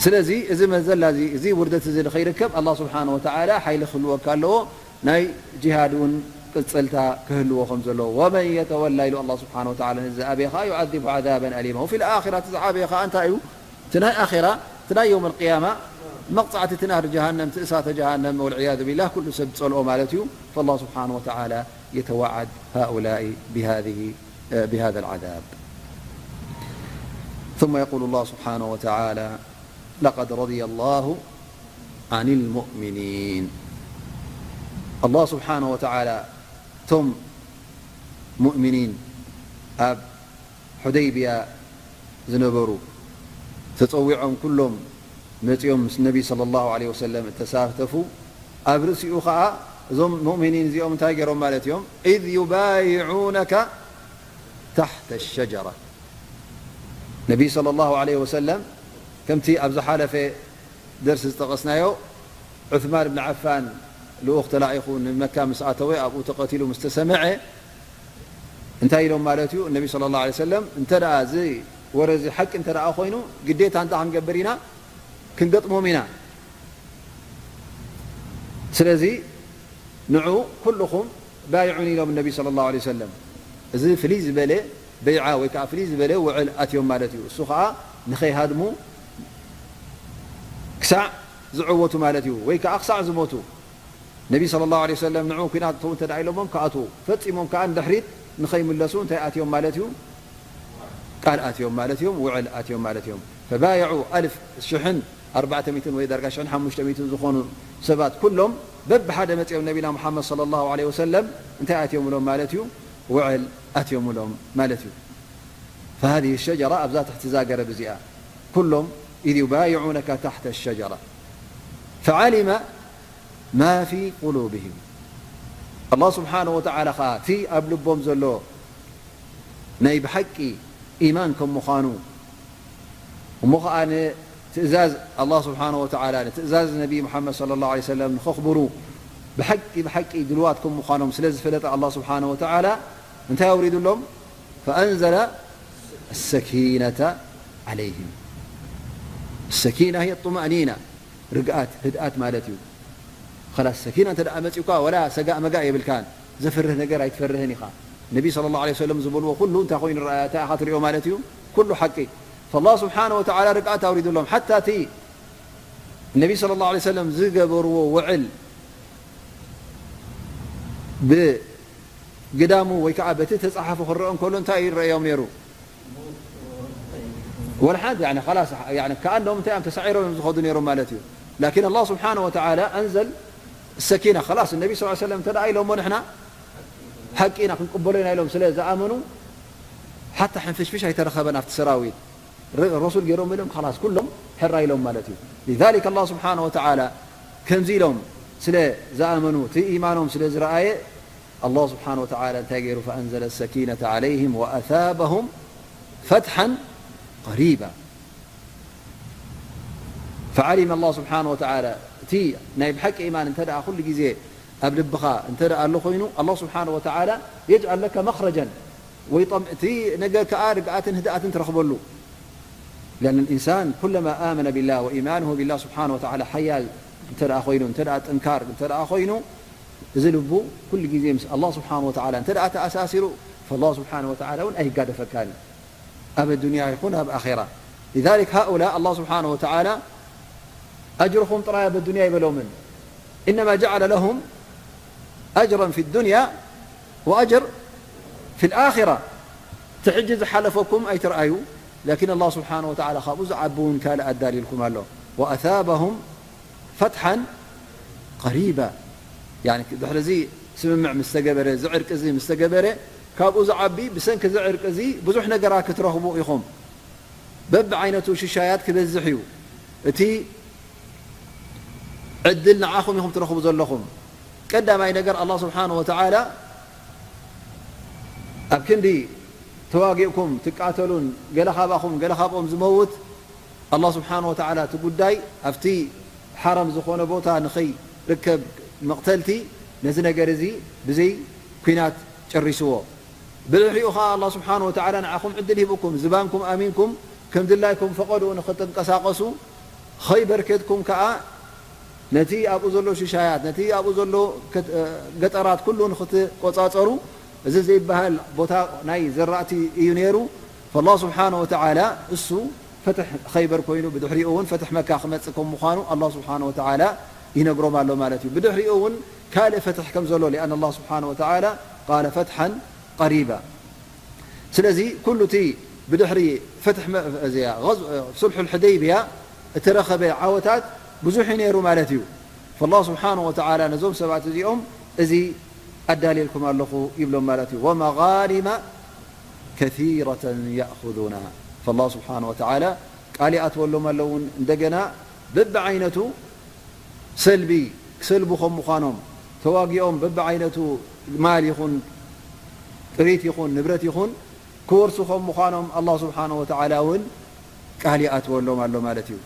ስለዚ እዚ መዘላ እዚ፣ እዚ ውርደት እዚ ንኸይርከብ ኣላህ ስብሓነ ወተዓላ ሓይሊ ክህልወካ ኣለዎ። ናይ ጂሃድ እውን ቅጽልታ ክህልዎ ከም ዘለዎ። ومن يتول ኢሉ ኣላህ ስብሓነ ወተዓላ ነዚ ዝኣበየ ኸዓ يعذبه عذابا أليما. وفي الآخرة ዝዓበየ ኸዓ እንታይ እዩ? እቲ ናይ ኣኼራ፣ እቲ ናይ የውም ኣልቅያማ መቕጻዕቲ፣ እቲ ናር ጀሃነም፣ እቲ እሳተ ጀሃነም፣ والعياذ بالله፣ ኩሉ ሰብ ዝጸልኦ ማለት እዩ። فالله سبحانه وتعالى يتوعد هؤلاء بهذه، بهذا العذاب. ثم يقول الله سبحانه وتعالى: لقد رضي الله عن المؤمنين. ኣላህ ስብሓነ ወተዓላ እቶም ሙእሚኒን ኣብ ሑደይብያ ዝነበሩ ተጸዊዖም ኩሎም መጺኦም ምስ ነቢ ሰለላሁ ዐለይሂ ወሰለም እተሳተፉ፣ ኣብ ርእሲኡ ኸኣ እዞም ሙእሚኒን እዚኦም እንታይ ገይሮም ማለት እዮም? إذ يبايعونك تحت الشجرة. ነቢ صلى الله عليه وسلم ከምቲ ኣብ ዝሓለፈ ደርሲ ዝጠቐስናዮ፣ ዑስማን ብን ዓፋን ልኡኽ ተላኢኹ ንመካ ምስ ኣተወ፣ ኣብኡ ተቐቲሉ ምስ ተሰምዐ፣ እንታይ ኢሎም ማለት እዩ? ነቢ صلى الله عليه وسلم እንተ ደኣ እዚ ወረ እዚ ሓቂ እንተ ደኣ ኮይኑ፣ ግዴታ እንታይ ክንገብር ኢና? ክንገጥሞም ኢና። ስለዚ ንዑ ኩልኹም ባይዑን ኢሎም ነቢ صلى الله عليه وسلم። እዚ ፍልይ ዝበለ በይዓ ወይ ከዓ ፍልይ ዝበለ ውዕል ኣትዮም ማለት እዩ። እሱ ከዓ ንኸይሃድሙ ክሳዕ ዝዕወቱ ማለት እዩ፣ ወይ ከዓ ክሳዕ ዝሞቱ። ነቢ صلى الله عليه وسلم ንዑ ኩናት እተው እንተ ደኣ ኢሎሞም ክኣትዉ፣ ፈጺሞም ከዓ ንድሕሪት ንኸይምለሱ እንታይ ኣትዮም ማለት እዩ? ቃል ኣትዮም ማለት እዮም፣ ውዕል ኣትዮም ማለት እዮም። فبايعوا ألف، ሽሕን ኣርባዕተ ሚእትን ወይ ዳርጋ ሽሕን ሓሙሽተ ሚእትን ዝኾኑ ሰባት ኩሎም በብሓደ መጺኦም ነቢና ሙሓመድ صلى الله عليه وسلم እንታይ ኣትዮምሎም ማለት እዩ? ውዕል ኣትዮምሎም ማለት እዩ። فهذه الشجرة ኣብዛ ትሕቲ እዛ ገረብ እዚኣ ኩሎም إذ يبايعونك تحت الشجرة فعلم ما في قلوبهم. ኣላህ ስብሓነ ወተዓላ ኸዓ እቲ ኣብ ልቦም ዘሎ ናይ ብሓቂ ኢማን ከም ምዃኑ፣ እሞ ኸዓ ንትእዛዝ ኣላህ ስብሓነ ወተዓላ፣ ንትእዛዝ ነቢ ሙሓመድ صلى الله عليه وسلم ንኸኽብሩ ብሓቂ ብሓቂ ድልዋት ከም ምዃኖም ስለ ዝፈለጠ ኣላህ ስብሓነ ወተዓላ እንታይ ኣውሪዱሎም? فأنزل السكينة عليهم. السكينة هي الطمأنينة، ርግኣት፣ ህድኣት ማለት እዩ። ኸላስ ሰኪና እንተ ደኣ መጺኡካ፣ ወላ ሰጋእ መጋእ የብልካን። ዘፍርህ ነገር ኣይትፈርህን ኢኻ። ነቢ صلى الله عليه وسلم ዝበልዎ ኩሉ እንታይ ኮይኑ ረኣያ፣ እንታይ ኢኻ ትሪኦ ማለት እዩ? ኩሉ ሓቂ። فالله سبحانه وتعالى ርግኣት ኣውሪዱሎም። ሓታ እቲ ነቢ صلى الله عليه وسلم ዝገበርዎ ውዕል ብግዳሙ ወይ ከዓ በቲ ተጻሓፉ ክረአ እንከሎ እንታይ ይረአዮም ነይሩ? ወላ ሓንቲ፣ ያኒ፣ ኸላስ፣ ያኒ፣ ከኣንዶም እንታይ እዮም ተሳዒሮም እዮም ዝኸዱ ነይሮም ማለት እዩ። ላኪን ኣላህ ስብሓነ ወተዓላ ኣንዘል ሰኪና፣ ኸላስ፣ ነቢ ስ ሰለም እንተ ደኣ ኢሎሞ ንሕና ሓቂ ኢና ክንቅበሎ ኢና ኢሎም ስለ ዝኣመኑ፣ ሓታ ሕንፍሽፍሽ ኣይተረኸበን ኣብቲ ሰራዊት። ረ-፣ ረሱል ገይሮም ኢሎም፣ ኸላስ፣ ኩሎም ሕራ ኢሎም ማለት እዩ። ሊዛሊክ ኣላህ ስብሓነ ወተዓላ ከምዚ ኢሎም ስለ ዝኣመኑ፣ እቲ ኢማኖም ስለ ዝረኣየ፣ ኣላህ ስብሓነ ወተዓላ እንታይ ገይሩ? ፈኣንዘለ ሰኪነተ ዓለይሂም ወኣሳበሁም ፈትሓን ቀሪባ። ፈዓሊመ ኣላህ ስብሓነ ወተዓላ፣ እቲ ናይ ብሓቂ ኢማን እንተ ደኣ ኩሉ ግዜ ኣብ ልብኻ እንተ ደኣ ኣሎ ኮይኑ፣ ኣላህ ስብሓነ ወተዓላ የጅዓል ለከ መኽረጀን፣ ወይ ጠም-፣ እቲ ነገር ከኣ ርግኣትን ህድኣትን ትረኽበሉ። لأن الإنسان كلما آمن بالله وإيمانه بالله سبحانه وتعالى ሓያል እንተ ደኣ ኮይኑ፣ እንተ ደኣ ጥንካር እንተ ደኣ ኮይኑ፣ እዚ ልቡ ኩሉ ግዜ ምስ ኣላህ ስብሓነ ወተዓላ እንተ ደኣ ተኣሳሲሩ፣ ፈላህ ስብሓነ ወተዓላ እውን ኣይጋደፈካን እዩ። ኣብ ኣዱንያ ይኹን ኣብ ኣኼራ። لذلك هؤلاء ኣላህ ስብሓነ ወተዓላ ኣጅርኹም ጥራይ ኣብ ኣዱንያ ኣይበሎምን። إنما جعل لهم أجرا في الدنيا وأجر في الآخرة። እቲ ሕጂ ዝሓለፈኩም ኣይትርኣዩ፣ ላኪን ኣላህ ስብሓነ ወተዓላ ካብኡ ዝዓቢ እውን ካልእ ኣዳልዩልኩም ኣሎ። وأثابهم ፈትሓን ቀሪባ። ያኒ ድሕሪ እዚ ስምምዕ ምስ ተገበረ፣ እዚ ዕርቂ እዚ ምስ ተገበረ፣ ካብኡ ዝዓቢ ብሰንኪ እዚ ዕርቂ እዚ ብዙሕ ነገራት ክትረኽቡ ኢኹም። በብዓይነቱ ሽሻያት ክበዝሕ እዩ። እቲ ዕድል ንዓኹም ኢኹም ትረኽቡ ዘለኹም። ቀዳማይ ነገር ኣላህ ስብሓነ ወተዓላ ኣብ ክንዲ ተዋጊእኩም ትቃተሉን ገለ ካባኹም ገለ ካብኦም ዝመውት ኣላህ ስብሓነ ወተዓላ እቲ ጉዳይ ኣብቲ ሓራም ዝኾነ ቦታ ንኸይርከብ መቕተልቲ ነዚ ነገር እዚ ብዘይ ኲናት ጨሪስዎ። ብድሕሪኡ ኸዓ ኣላህ ስብሓነ ወተዓላ ንዓኹም ዕድል ሂብኩም ዝባንኩም ኣሚንኩም ከም ድላይኩም ፈቐድኡ ንኽትንቀሳቐሱ ኸይበር ኬድኩም ከኣ ነቲ ኣብኡ ዘሎ ሽሻያት፣ ነቲ ኣብኡ ዘሎ ከት-፣ ገጠራት ኩሉ ንኽትቆጻጸሩ፣ እዚ ዘይበሃል ቦታ ናይ ዘራእቲ እዩ ነይሩ። ፈላህ ስብሓነ ወተዓላ እሱ ፈትሕ ኸይበር ኮይኑ፣ ብድሕሪኡ እውን ፈትሕ መካ ክመጽእ ከም ምዃኑ ኣላህ ስብሓነ ወተዓላ ይነግሮም ኣሎ ማለት እዩ። ብድሕሪኡ እውን ካልእ ፈትሕ ከም ዘሎ፣ ሊኣን ኣላህ ስብሓነ ወተዓላ ቃለ ፈትሓን ቀሪባ። ስለዚ ኩሉ እቲ ብድሕሪ ፈትሕ መ-፣ እዚኣ፣ غز-፣ ሱልሑል ሕደይብያ እተረኸበ ዓወታት ብዙሕ እዩ ነይሩ ማለት እዩ። ፈላህ ስብሓነ ወተዓላ ነዞም ሰባት እዚኦም እዚ ኣዳልየልኩም ኣለኹ ይብሎም ማለት እዩ። ወመጋኒመ ከሲረተን ያእኹዙናሃ። ፈላህ ስብሓነ ወተዓላ ቃል ይኣትወሎም ኣለውን እንደገና በብዓይነቱ ሰልቢ ክሰልቡ ከም ምዃኖም፣ ተዋጊኦም በብዓይነቱ ማል ይኹን ጥሪት ይኹን ንብረት ይኹን ክወርሱ ከም ምዃኖም ኣላህ ስብሓነሁ ወተዓላ እውን ቃል ይኣትወሎም ኣሎ ማለት እዩ።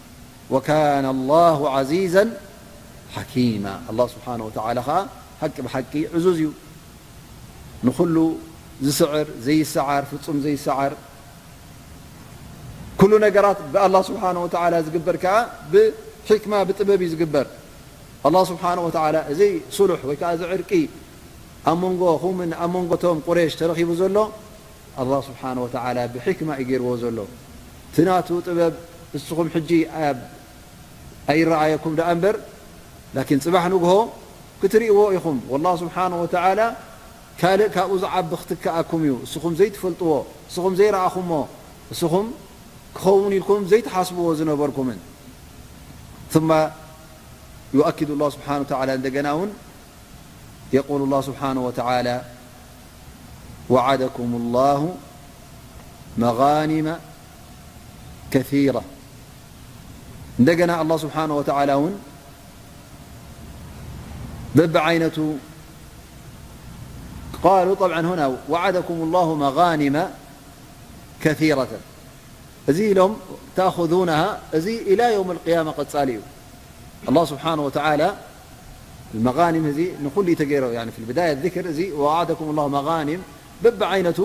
ወካነ ኣላሁ ዓዚዘን ሓኪማ። ኣላህ ስብሓነሁ ወተዓላ ኸዓ ሓቂ ብሓቂ ዕዙዝ እዩ። ንኹሉ ዝስዕር፣ ዘይሰዓር፣ ፍጹም ዘይሰዓር፣ ኩሉ ነገራት ብኣላህ ስብሓነሁ ወተዓላ ዝግበር ከኣ ብሕክማ፣ ብጥበብ እዩ ዝግበር። ኣላህ ስብሓነሁ ወተዓላ እዚ ሱሉሕ ወይ ከኣ እዚ ዕርቂ ኣብ መንጎኹምን ኣብ መንጎ እቶም ቁሬሽ ተረኺቡ ዘሎ፣ ኣላህ ስብሓነሁ ወተዓላ ብሕክማ እዩ ገይርዎ ዘሎ። እቲ ናቱ ጥበብ እስኹም ሕጂ ኣብ ኣይረኣየኩም ደኣ እምበር፣ ላኪን ጽባሕ ንግሆ ክትርእይዎ ኢኹም። ወላህ ስብሓነሁ ወተዓላ ካልእ ካብኡ ዝዓቢ ክትከኣኩም እዩ። እስኹም ዘይትፈልጥዎ፣ እስኹም ዘይረኣኹሞ፣ እስኹም ክኸውን ኢልኩም ዘይትሓስብዎ ዝነበርኩምን። ثم يؤكد الله سبحانه وتعالى እንደገና እውን يقول الله سبحانه وتعالى وعدكم الله مغانم كثيرة. እንደገና ኣላህ ስብሓነሁ ወተዓላ እውን በብዓይነቱ قالوا طبعا هنا وعدكم الله مغانم كثيرة እዚ ኢሎም تأخذونها እዚ إلى يوم القيامة ቀጻሊ እዩ። ኣላህ ስብሓነሁ ወተዓላ መጋኒም እዚ ንኹሉ እዩ ተገይሩ። ያኒ ፊል ብዳየት ዚክር እዚ ወዓደኩም ላሁ መጋኒም በብዓይነቱ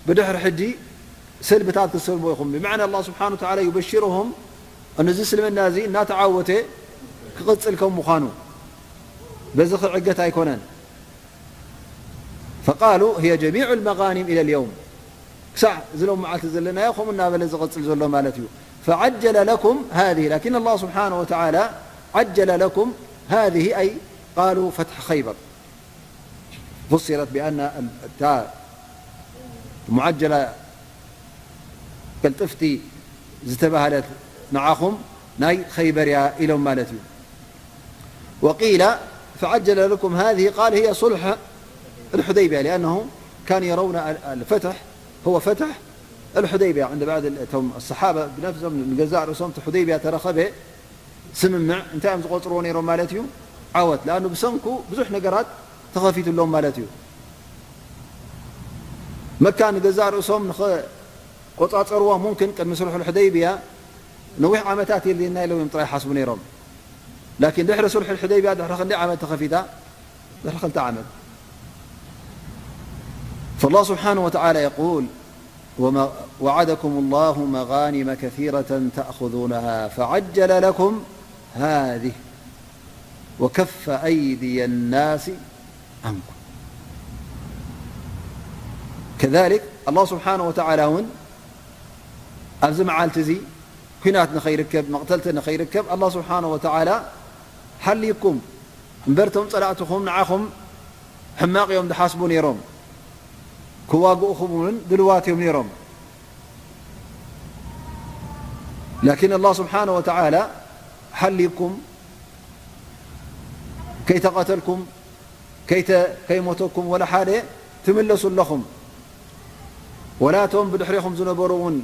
ብድሕሪ ሕጂ ሰልብታት ክትሰልቡ ኢኹም። ብመዕና ኣላህ ስብሓነሁ ወተዓላ ዩበሽሩሁም ነዚ እስልምና እዚ እናተዓወተ ክቕጽል ከም ምዃኑ በዚ ክዕገት ኣይኮነን። ፈቃሉ ህየ ጀሚዑ ልመጋኒም ኢለ ልየውም ክሳዕ እዚ ሎም መዓልቲ ዘለናዮ ከምኡ እናበለ ዝቐጽል ዘሎ ማለት እዩ። ፈዓጀለ ለኩም ሃዚህ ላኪን ኣላህ ስብሓነሁ ወተዓላ ዓጀለ ለኩም ሃዚህ ኣይ ቃሉ ፈትሐ ኸይበር ፉሲረት ብኣና እታ ሙዓጀላ ቅልጥፍቲ ዝተባህለት ንዓኹም ናይ ኸይበር እያ ኢሎም ማለት እዩ። وقيل فعجل لكم هذه قال هي صلح الحديبية لأنه كان يرون الفتح هو فتح الحديبية عند بعض ال- እቶም الصحابة ብነፍሶም ንገዛእ ርእሶም እቲ حديبية ተረኸበ ስምምዕ እንታይ እዮም ዝቆፅርዎ ነይሮም ማለት እዩ? ዓወት። ለኣኑ ብሰንኩ ብዙሕ ነገራት ተኸፊትሎም ማለት እዩ። መካ ንገዛእ ርእሶም ንኸቆፃፀርዋ ሙምክን ቅድሚ ስልሑ الحديبية ነዊሕ ዓመታት የድልየና ኢሎም እዮም ጥራይ ሓስቡ ነይሮም። ላኪን ድሕሪ ስልሑ الحديبية ድሕሪ ክንደይ ዓመት ተኸፊታ? ድሕሪ ክልተ ዓመት። فالله سبحانه وتعالى يقول وعدكم الله مغانم كثيرة تأخذونها فعجل لكم هذه وكف أيدي الناس عنكم كذلك الله سبحانه وتعالى እውን ኣብዚ መዓልቲ እዚ ኲናት ንኸይርከብ መቕተልቲ ንኸይርከብ ኣላህ ስብሓነሁ ወተዓላ ሓልይኩም እምበር እቶም ጸላእትኹም ንዓኹም ሕማቕ እዮም ዝሓስቡ ነይሮም። ክዋግኡኹም እውን ድልዋት እዮም ነይሮም። ላኪን ኣላህ ስብሓነሁ ወተዓላ ሓልይኩም ከይተቐተልኩም ከይተ ከይሞተኩም ወላ ሓደ ትምለሱ ኣለኹም። ወላ እቶም ብድሕሬኹም ዝነበሩ እውን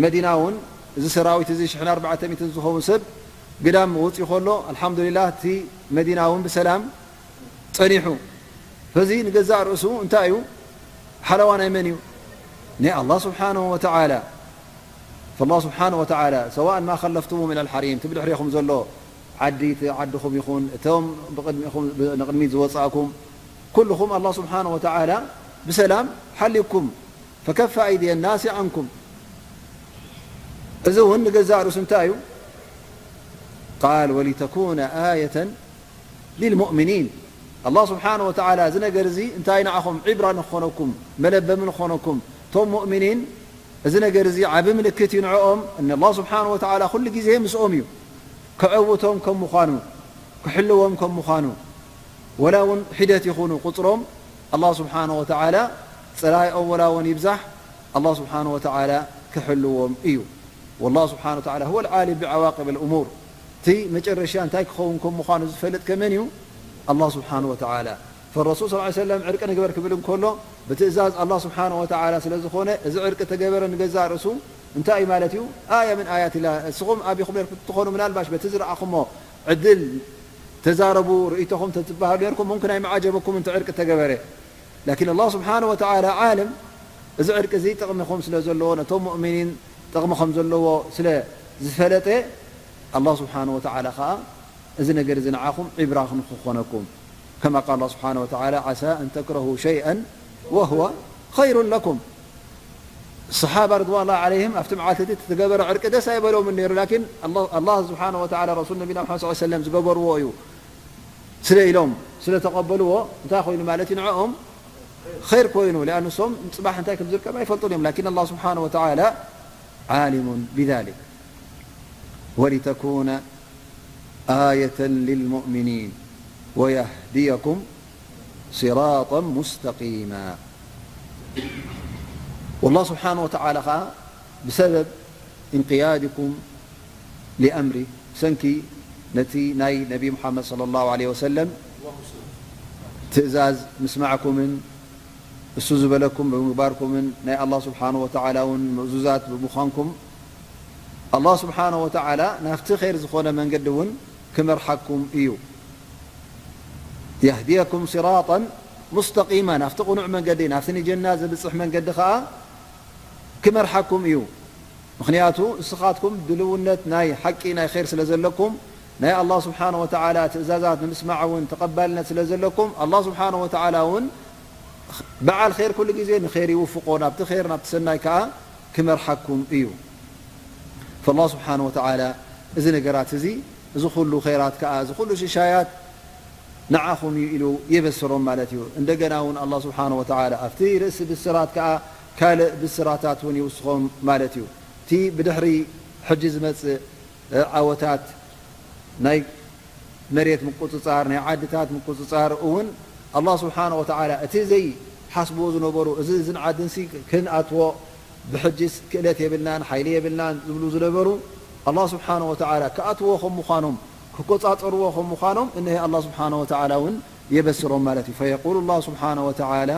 መዲና እውን እዚ ሰራዊት እዚ ሽሕን ኣርባዕተ ሚእትን ዝኸውን ሰብ ግዳም ወፂኡ ከሎ ኣልሓምዱሊላህ እቲ መዲና እውን ብሰላም ፀኒሑ። ፈዚ ንገዛእ ርእሱ እንታይ እዩ? ሓለዋ ናይ መን እዩ? ናይ ኣላህ ስብሓንሁ ወተዓላ። ፈላህ ስብሓንሁ ወተዓላ ሰዋእን ማ ከለፍቱሙ ሚነል ሓሪም፣ እቲ ብድሕሬኹም ዘሎ ዓዲ፣ እቲ ዓድኹም ይኹን እቶም ብቕድሚኹም ንቕድሚት ዝወጻእኩም ኩልኹም ኣላህ ስብሓንሁ ወተዓላ ብሰላም ሓሊኩም። ፈከፈ ኣይድየ ናሲ ዓንኩም። እዚ እውን ንገዛእ ርእሱ እንታይ እዩ? ቃል ወሊተኩነ ኣየተን ሊልሙእሚኒን። ኣላህ ስብሓንሁ ወተዓላ እዚ ነገር እዚ እንታይ ንዓኹም ዒብራ ንኾነኩም፣ መለበሚ ንኾነኩም፣ እቶም ሙእሚኒን እዚ ነገር እዚ ዓቢ ምልክት እዩ ንዕኦም። እነ ኣላህ ስብሓንሁ ወተዓላ ኩሉ ግዜ ምስኦም እዩ፣ ከዐውቶም ከም ምዃኑ፣ ክሕልዎም ከም ምዃኑ። ወላ እውን ሒደት ይኹኑ ቁጽሮም፣ ኣላህ ስብሓንሁ ወተዓላ ጸላኢኦም ወላ እውን ይብዛሕ፣ ኣላህ ስብሓንሁ ወተዓላ ክሕልዎም እዩ። ወላህ ስብሓንሁ ወተዓላ ሁወል ዓሊም ቢዓዋቂበል እሙር። እቲ መጨረሻ እንታይ ክኸውን ከም ምዃኑ ዝፈልጥ ከመን እዩ? ኣላህ ስብሓንሁ ወተዓላ። ፈረሱል ሰለላሁ ዐለይሂ ወሰለም ዕርቂ ንግበር ክብል እንከሎ ብትእዛዝ ኣላህ ስብሓንሁ ወተዓላ ስለ ዝኾነ፣ እዚ ዕርቂ ተገበረ ንገዛእ ርእሱ እንታይ እዩ ማለት እዩ? ኣያ ምን ኣያት ላህ። እስኹም ኣቢኹም ነርኩም ትኾኑ ምናልባሽ በቲ ዝረኣኹሞ ዕድል ተዛረቡ ርእይቶኹም ተትበሃሉ ነርኩም፣ ሙምክን ኣይምዓጀበኩም እንተ ዕርቂ ተገበረ። ላኪን ኣላህ ስብሓነ ወተዓላ ዓለም እዚ ዕርቂ እዚ ጥቕሚ ከም ስለ ዘለዎ፣ ነቶም ሙእሚኒን ጥቕሚ ከም ዘለዎ ስለ ዝፈለጠ፣ ኣላህ ስብሓነ ወተዓላ ኸዓ እዚ ነገር እዚ ንዓኹም ዒብራ ንክኾነኩም። ከማ ቃል ኣላህ ስብሓነ ወተዓላ፣ ዓሳ ኣን ተክረሁ ሸይኣን ወሁወ ኸይሩን ለኩም። ሰሓባ ርድዋኑላሂ ዓለይሂም ኣብቲ መዓልቲ እቲ ዝተገበረ ዕርቂ ደስ ኣይበሎምን ነይሩ። ላኪን ኣላ-፣ ኣላህ ስብሓነ ወተዓላ ረሱል ነቢና ሙሓመድ ሰለላሁ ዐለይሂ ወሰለም ዝገበርዎ እዩ ስለ ኢሎም ስለ ተቐበልዎ እንታይ ኮይኑ ማለት እዩ? ንዕኦም ኸይር ኮይኑ። ሊኣኑ እሶም ጽባሕ እንታይ ከም ዝርከብ ኣይፈልጡን እዮም። ላኪን ኣላህ ስብሓነ ወተዓላ ዓሊሙን ቢዛሊክ። ወሊተኩነ ኣየተን ሊልሙእሚኒን ወየህዲየኩም ሲራጠን ሙስተቂማ። ወላህ ስብሓነ ወተዓላ ኸዓ ብሰበብ እንቅያድኩም ሊኣምሪ፣ ብሰንኪ ነቲ ናይ ነቢ ሙሓመድ ሰለላሁ ዐለይሂ ወሰለም ትእዛዝ ምስማዕኩምን እሱ ዝበለኩም ብምግባርኩምን ናይ ኣላህ ስብሓነ ወተዓላ እውን ምእዙዛት ብምዃንኩም፣ ኣላህ ስብሓነ ወተዓላ ናብቲ ኸይር ዝኾነ መንገዲ እውን ክመርሓኩም እዩ። የህዲየኩም ሲራጠን ሙስተቂማ፣ ናብቲ ቅኑዕ መንገዲ፣ ናብቲ ንጀና ዘብጽሕ መንገዲ ኸዓ ክመርሓኩም እዩ። ምኽንያቱ ንስኻትኩም ድልውነት ናይ ሓቂ ናይ ኸይር ስለ ዘለኩም፣ ናይ ኣላህ ስብሓነ ወተዓላ ትእዛዛት ንምስማዕ እውን ተቐባልነት ስለ ዘለኩም፣ ኣላህ ስብሓነ ወተዓላ እውን በዓል ኸይር ኩሉ ግዜ ንኸይር ይውፍቆ፣ ናብቲ ኸይር ናብቲ ሰናይ ከኣ ክመርሓኩም እዩ። ፈላህ ስብሓነ ወተዓላ እዚ ነገራት እዚ፣ እዚ ኩሉ ኸይራት ከኣ፣ እዚ ኩሉ ሽሻያት ንዓኹም እዩ ኢሉ የበስሮም ማለት እዩ። እንደገና እውን ኣላህ ስብሓነ ወተዓላ ኣብቲ ርእሲ ብስራት ከኣ ካልእ ብስራታት እውን ይውስኾም ማለት እዩ። እቲ ብድሕሪ ሕጂ ዝመጽእ፣ እ፣ ዓወታት ናይ መሬት ምቁጽጻር፣ ናይ ዓድታት ምቁጽጻር እውን ኣላህ ስብሓነ ወተዓላ እቲ ዘይሓስብዎ ዝነበሩ፣ እዚ፣ እዝን ዓድንሲ ክንኣትዎ ብሕጂስ ክእለት የብልናን ሓይሊ የብልናን ዝብሉ ዝነበሩ፣ ኣላህ ስብሓነ ወተዓላ ክኣትዎ ከም ምዃኖም፣ ክቆጻጸርዎ ከም ምዃኖም፣ እነሀ ኣላህ ስብሓነ ወተዓላ እውን የበስሮም ማለት እዩ። ፈየቁሉ ኣላህ ስብሓነ ወተዓላ፣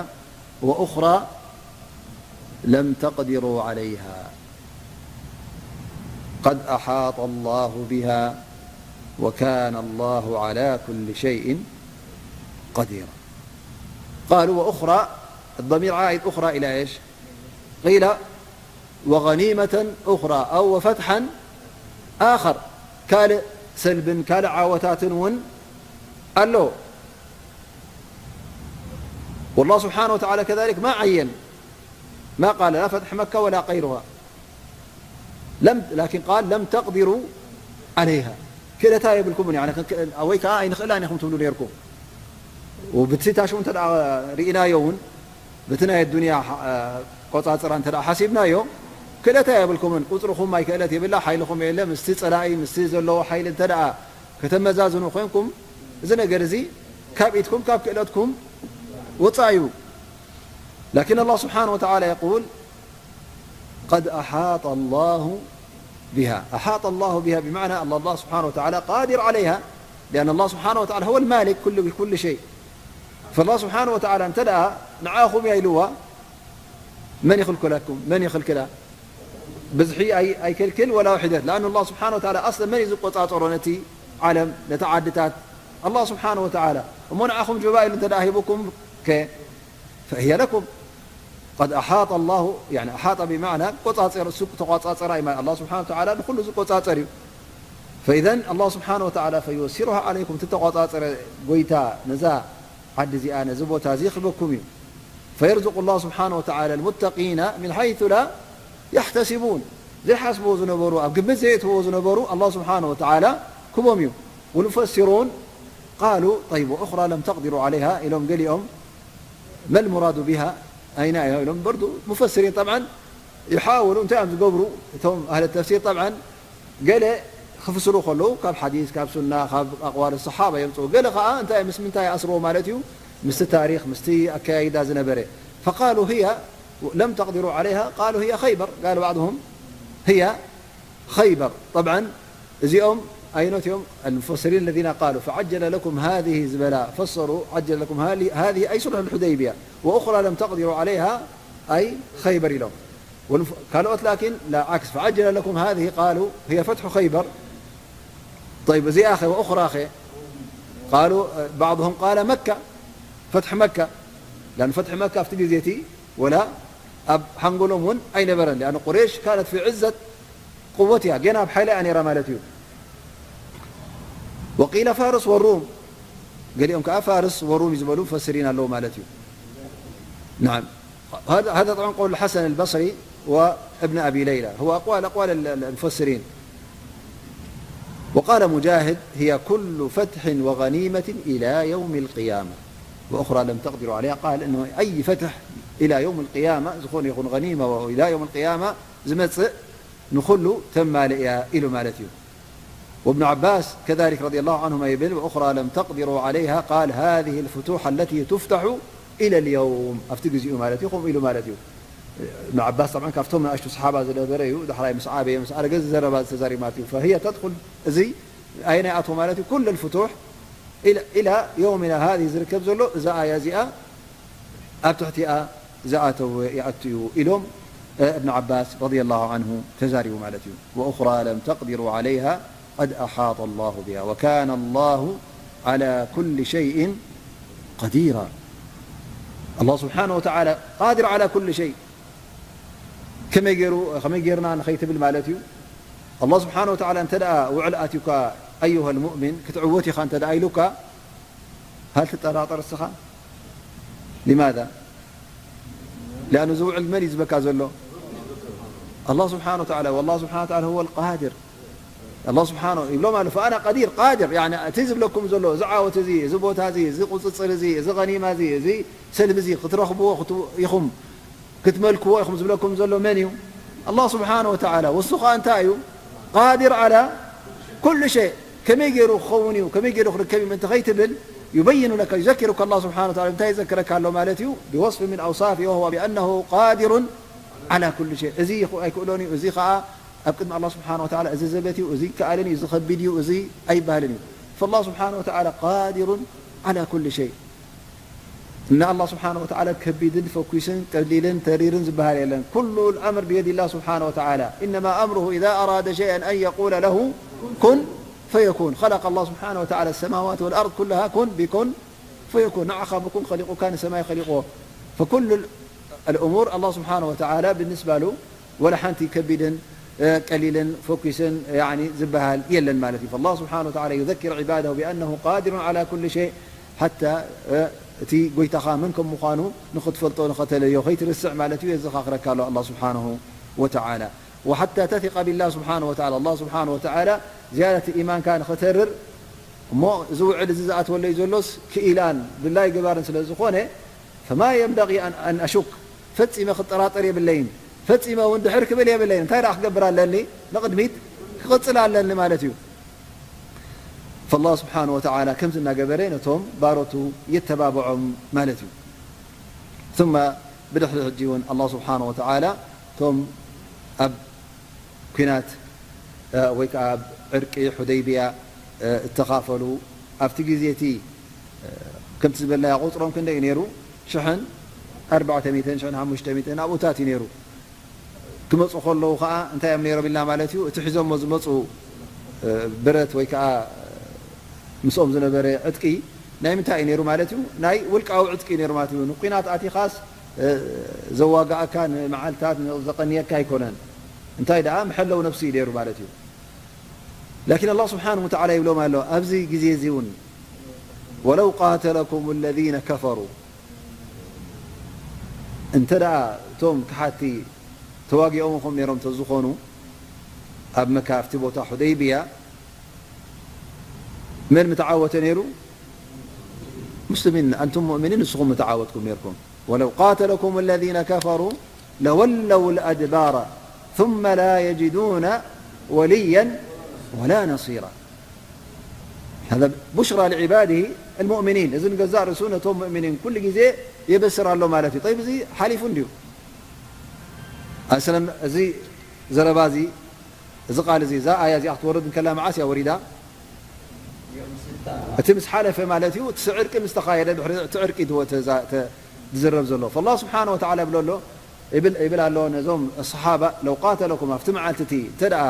ወኡኽራ ለም ተቅዲሩ ዐለይሃ። قد أحاط الله بها وكان الله على كل شيء قديرا. قالوا وأخرى، الضمير عائد أخرى إلى إيش؟ قيل وغنيمة أخرى أو وفتحا آخر، ካልእ ሰልብን ካልእ ዓወታትን እውን ኣሎ። والله سبحانه وتعالى كذلك ما عين، ما قال لا فتح مكة ولا غيرها. لم، لكن قال لم تقدروا عليها. ክእለታ የብልኩምን፣ يعني ወይ ከዓ ኣይንኽእላን ኢኹም ትብሉ ነይርኩም። ወብቲ ታሽኡ እንተ ደኣ ርኢናዮ እውን፣ በቲ ናይ ኣዱንያ ሓ-፣ ቆጻጽራ እንተ ደኣ ሓሲብናዮ፣ ክእለታ የብልኩምን። ቁጽርኹም ኣይክእለት የብላ፣ ሓይልኹም የለ። ምስቲ ጸላኢ፣ ምስቲ ዘለዎ ሓይሊ እንተ ደኣ ከተመዛዝኑ ኮንኩም፣ እዚ ነገር እዚ ካብ ኢድኩም፣ ካብ ክእለትኩም ወጻኢ እዩ። لكن الله سبحانه وتعالى يقول: قد أحاط الله بها. أحاط الله بها بمعنى أن الله سبحانه وتعالى قادر عليها، لأن الله سبحانه وتعالى هو المالك كل، كل شيء. فالله سبحانه وتعالى እንተ ደኣ ንዓኹም እያ ኢልዋ፣ መን ይኽልክለኩም? መን ይኽልክላ? ብዝሒ ኣይ-፣ ኣይከልክል ወላ ውሕደት። لأن الله سبحانه وتعالى أصلا መን እዩ ዝቆጻጸሮ ነቲ ዓለም፣ ነቲ ዓድታት? الله سبحانه وتعالى። እሞ ንዓኹም ጁባ ኢሉ እንተ ደኣ ሂቡኩም ከ? فهي لكم. قد أحاط الله، يعني أحاط بمعنى ቆጻጸር፣ እሱ ተቆጻጸራ እዩ ማለት። الله سبحانه وتعالى ንኹሉ ዝቆጻጸር እዩ። فإذا الله سبحانه وتعالى فيوسرها عليكم، እቲ ተቆጻጸረ ጎይታ ነዛ ዓዲ እዚኣ፣ ነዚ ቦታ እዚ ክህበኩም እዩ። فيرزق الله سبحانه وتعالى المتقين من حيث لا يحتسبون። ዘይሓስብዎ ዝነበሩ፣ ኣብ ግምት ዘየእትዎ ዝነበሩ الله سبحانه وتعالى ክቦም እዩ። والمفسرون قالوا: طيب، وأخرى لم تقدروا عليها، ኢሎም ገሊኦም ما المراد بها؟ ኣይና እያ ኢሎም። በርዱ ሙፈስሪን ጠብዓን ይሓውሉ፣ እንታይ እዮም ዝገብሩ? እቶም ኣህለ ተፍሲር ጠብዓን ገለ ክፍስሩ ከለዉ ካብ ሓዲስ፣ ካብ ሱና፣ ካብ ኣቕዋል ሰሓባ የምፅኡ። ገለ ከዓ እንታይ ምስ ምንታይ ይኣስርዎ ማለት እዩ? ምስቲ ታሪኽ፣ ምስቲ ኣከያይዳ ዝነበረ። فقالوا هي لم تقدروا عليها، قالوا هي خيبر، قال بعضهم هي خيبر. طبعا እዚኦም ኣይኖት እዮም؟ المفسرين الذين قالوا فعجل لكم هذه ዝበላ ፈሰሩ، عجل لكم هذه، هذه أي صلح الحديبية، وأخرى لم تقدروا عليها أي خيبر ኢሎም። والف-، ካልኦት ላኪን لا عكس، فعجل لكم هذه قالوا هي فتح خيبر. طيب እዚኣ ኸ وأخرى ኸ؟ قالوا بعضهم قال مكة فتح مكة لأن فتح مكة ኣብቲ ግዜ እቲ ወላ ኣብ ሓንጎሎም እውን ኣይነበረን لأن قريش كانت في عزة قوتها ገና ኣብ ሓይላ እያ ነይራ ማለት እዩ وقيل فارس والروم ገሊኦም ከዓ ፋርስ ወሩም ዝበሉ ሙፈስሪን ኣለዉ ማለት እዩ نعم هذا طبعا قول الحسن البصري وابن أبي ليلى هو أقوال أقوال المفسرين وقال مجاهد هي كل فتح وغنيمة إلى يوم القيامة وأخرى لم تقدروا عليها قال إنه أي فتح إلى يوم القيامة ዝኾነ ይኹን غنيمة إلى يوم القيامة ዝመፅእ ንኹሉ ተማልእ እያ ኢሉ ማለት እዩ وابن عباس كذلك رضي الله عنهما يبل وأخرى لم تقدروا عليها قال هذه الفتوح التي تفتح إلى اليوم ኣብቲ ግዚኡ ማለት እዩ ከምኡ ኢሉ ማለት እዩ ابن عباس طبعا ካብቶም ንኣሽቱ صحابة ዝነበረ እዩ ዳሕራይ ምስ ዓበየ ምስ ኣረገ እዚ ዘረባ ዝተዛሪቡ ማለት እዩ فهي تدخل እዚ ኣየናይ ኣትዎ ማለት እዩ كل الفتوح إلى إلى يومنا هذه ዝርከብ ዘሎ እዛ ኣያ እዚኣ ኣብ ትሕቲኣ ዝኣተወ ይኣቱ እዩ ኢሎም እብን ዓባስ ረዲየላሁ ዐንሁ ተዛሪቡ ማለት እዩ። وأخرى لم تقدروا عليها قد أحاط الله بها وكان الله على كل شيء قديرا. ኣላህ ስብሓነሁ ወተዓላ ቃዲር ዓላ ኩሊ ሸይ። ከመይ ገይሩ፣ ከመይ ገይርና ንኸይትብል ማለት እዩ። ኣላህ ስብሓነሁ ወተዓላ እንተ ደኣ ውዕል ኣትዩካ ኣዩሃል ሙእሚን ክትዕወት ኢኻ እንተ ደኣ ኢሉካ፣ ሃል ትጠራጠር እስኻ? ሊማዛ? ሊኣኑ እዚ ውዕል መን እዩ ዝበካ ዘሎ? ኣላህ ስብሓነሁ ወተዓላ። ወላህ ስብሓነሁ ወተዓላ ሁወል ቃድር። ኣላህ ስብሓነሁ ይብሎም ኣሎ፣ ፈኣና ቀዲር፣ ቃድር፣ ያኒ እቲ ዝብለኩም ዘሎ፣ እዚ ዓወት እዚ፣ እዚ ቦታ እዚ፣ እዚ ቁጽጽር እዚ፣ እዚ ገኒማ እዚ፣ እዚ ሰልቢ እዚ ክትረኽብዎ ክት-፣ ኢኹም ክትመልክዎ ኢኹም ዝብለኩም ዘሎ መን እዩ? ኣላህ ስብሓነሁ ወተዓላ። ወሱ ኸኣ እንታይ እዩ? ቃዲር ዓላ ኩሉ ሸይ። ከመይ ገይሩ ክኸውን እዩ? ከመይ ገይሩ ክርከብ እዩ? ምእንቲ ኸይትብል፣ ዩበይኑ ለከ፣ ዩዘኪሩከ ኣላህ ስብሓነሁ ወተዓላ። እንታይ ይዘክረካ ኣሎ ማለት እዩ? ብወስፊ ምን ኣውሳፊ፣ ወሁወ ቢኣነሁ ቃዲሩን ዓላ ኩሉ ሸይ። እዚ ኣይክእሎን እዩ፣ እዚ ኸኣ ኣብ ቅድሚ ኣላህ ስብሓነሁ ወተዓላ እዚ ዘበት እዩ፣ እዚ ይከኣልን እዩ፣ እዚ ኸቢድ እዩ፣ እዚ ኣይበሃልን እዩ። ፈላህ ስብሓነሁ ወተዓላ ቃዲሩን ዓላ ኩሉ ሸይ። ንኣላህ ስብሓነሁ ወተዓላ ከቢድን ፈኲስን ቀሊልን ተሪርን ዝበሃል የለን። ኩሉ ልኣምር ብየዲላህ ስብሓነሁ ወተዓላ። ኢነማ ኣምሩሁ ኢዛ ኣራደ ሸይኣን ኣን የቁለ ለሁ ኩን ፈየኩን። ኸለቀ ኣላህ ስብሓነሁ ወተዓላ ሰማዋት ወልኣርድ ኩለሃ ኩን ቢኩን ፈየኩን። ንዓኻ ብኩን ኸሊቁካ ንሰማይ ኸሊቁዎ። ፈኩሉ ልእሙር ኣላህ ስብሓነሁ ወተዓላ ብንስባ ሉ ወላ ሓንቲ ከቢድን ቀሊልን ፈኲስን ዝበሃል የለን ማለት እዩ። ፈላህ ስብሓነሁ ወተዓላ ዩዘኪር ዒባደሁ ቢኣነሁ ቃዲሩን ዓላ ኩሊ ሸይ፣ ሓታ እቲ ጎይታኻ መን ከም ምዃኑ ንኽትፈልጦ ንኸተለዮ ከይትርስዕ ማለት እዩ። የዘኻኽረካ ኣሎ ኣላህ ስብሓነሁ ወተዓላ። ወሓታ ተሲቀ ቢላህ ስብሓነሁ ወተዓላ፣ ኣላህ ስብሓነሁ ወተዓላ ዝያዳ እቲ ኢማንካ ንኸተርር እሞ እዚ ውዕል እዚ ዝኣትወለይ ዘሎስ ክኢላን ድላይ ገባርን ስለ ዝኾነ ፈማ የንበጊ ኣን ኣሹክ፣ ፈጺመ ክጠራጠር የብለይን፣ ፈጺመ እውን ድሕር ክብል የብለይን። እንታይ ደኣ ክገብር ኣለኒ? ንቕድሚት ክቕጽል ኣለኒ ማለት እዩ። ፈላህ ስብሓነሁ ወተዓላ ከምዚ እናገበረ ነቶም ባሮቱ የተባብዖም ማለት እዩ። ثم ብድሕሪ ሕጂ እውን ኣላህ ስብሓነሁ ወተዓላ እቶም ኣብ ኲናት ወይ ከዓ ኣብ ዕርቂ ሑደይብያ እተኻፈሉ ኣብቲ ግዜ እቲ ከምቲ ዝበልናዮ ቁፅሮም ክንደይ እዩ ነይሩ? ሽሕን ኣርባዕተ ሚእትን ሽሕን ሓሙሽተ ሚእትን ኣብኡታት እዩ ነይሩ። ክመፁ ከለዉ ከዓ እንታይ እዮም ነይሮም ኢልና ማለት እዩ? እቲ ሒዞሞ ዝመፁ ብረት ወይ ከዓ ምስኦም ዝነበረ ዕጥቂ ናይ ምንታይ እዩ ነይሩ ማለት እዩ? ናይ ውልቃዊ ዕጥቂ እዩ ነይሩ ማለት እዩ። ንኲናት ኣቲኻስ ዘዋግኣካ ንመዓልታት ዘቐንየካ ኣይኮነን። እንታይ ደኣ መሐለዊ ነፍሲ እዩ ነይሩ ማለት እዩ። ላኪን ኣላህ ስብሓነሁ ወተዓላ ይብሎም ኣሎ ኣብዚ ግዜ እዚ እውን ወለው ቃተለኩም ለዚነ ከፈሩ፣ እንተ ደኣ እቶም ክሓቲ ተዋጊኦምኹም ነይሮም ተዝኾኑ ኣብ መካ ኣብቲ ቦታ ሑደይብያ መን ምተዓወተ ነይሩ? ሙስሊሚን፣ ኣንቱም ሙእሚኒን ንስኹም ምተዓወትኩም ነይርኩም። ወለው ቃተለኩም ለዚነ ከፈሩ ለወለው ልኣድባራ ثم ላ የጅዱነ ወልያን ወላ ነሲራ። هذا بشرى لعباده المؤمنين። እዚ ንገዛእ ርእሱ ነቶም ሙእሚኒን ኩሉ ግዜ የበስር ኣሎ ማለት እዩ። ጠይብ፣ እዚ ሓሊፉ እንድዩ። ኣስለን እዚ ዘረባ እዚ፣ እዚ ቃል እዚ፣ እዛ ኣያ እዚኣ ክትወርድ እንከላ መዓስ እያ ወሪዳ? እቲ ምስ ሓለፈ ማለት እዩ። እቲ ዕርቂ ምስ ተኻየደ፣ ድሕሪ እቲ ዕርቂ ድወ-፣ ተዛ-፣ ተ-፣ ዝዝረብ ዘሎ። ፈላህ ስብሓነሁ ወተዓላ ይብሎ ኣሎ፣ ይብል፣ ይብል ኣሎ ነዞም ሰሓባ፣ ለው ቃተለኩም፣ ኣብቲ መዓልቲ እቲ እንተ ደኣ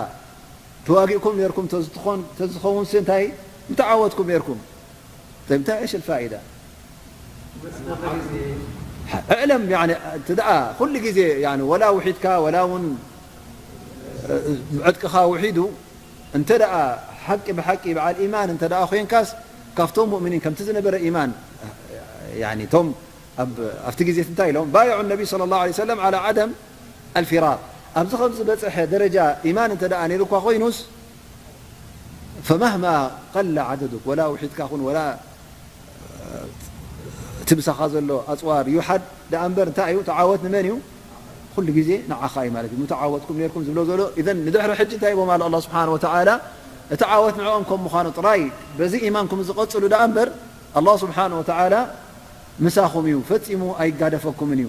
ተዋጊእኩም ነይርኩም ተዝትኾን-፣ ተዝኸውን ሲ እንታይ ምተዓወትኩም ነይርኩም? طيب، እንታይ إيش الفائدة؟ اعلم، يعني، እንተ ደኣ ኩሉ ግዜ፣ يعني፣ ወላ ውሒድካ፣ ወላ እውን ዕጥቅኻ ውሒዱ፣ እንተ ደኣ ሓቂ ብሓቂ በዓል ኢማን እንተ ደኣ ኮይንካስ፣ ካብቶም ሙእሚኒን ከምቲ ዝነበረ ኢማን፣ يعني፣ እቶም ኣብ-፣ ኣብቲ ግዜ እንታይ ኢሎም? بايعوا النبي صلى الله عليه وسلم على عدم الفرار. ኣብዚ ከምዚ በጽሐ ደረጃ ኢማን እንተ ደኣ ነይሩ እኳ ኮይኑስ፣ فمهما قل عددك، ወላ ውሒድካ ኩን፣ ወላ እቲ ምሳኻ ዘሎ ኣጽዋር ይውሓድ ደኣ እምበር፣ እንታይ እዩ? ተዓወት ንመን እዩ? ኩሉ ግዜ ንዓኻ እዩ ማለት እዩ። ምተዓወትኩም ነይርኩም ዝብሎ ዘሎ። ኢዘን ንድሕሪ ሕጂ እንታይ ይቦም ኣሎ ኣላህ ስብሓነ ወተዓላ? እቲ ዓወት ንዕኦም ከም ምዃኑ ጥራይ በዚ ኢማንኩም ዝቐጽሉ ደኣ እምበር፣ ኣላህ ስብሓነ ወተዓላ ምሳኹም እዩ፣ ፈጺሙ ኣይጋደፈኩምን እዩ።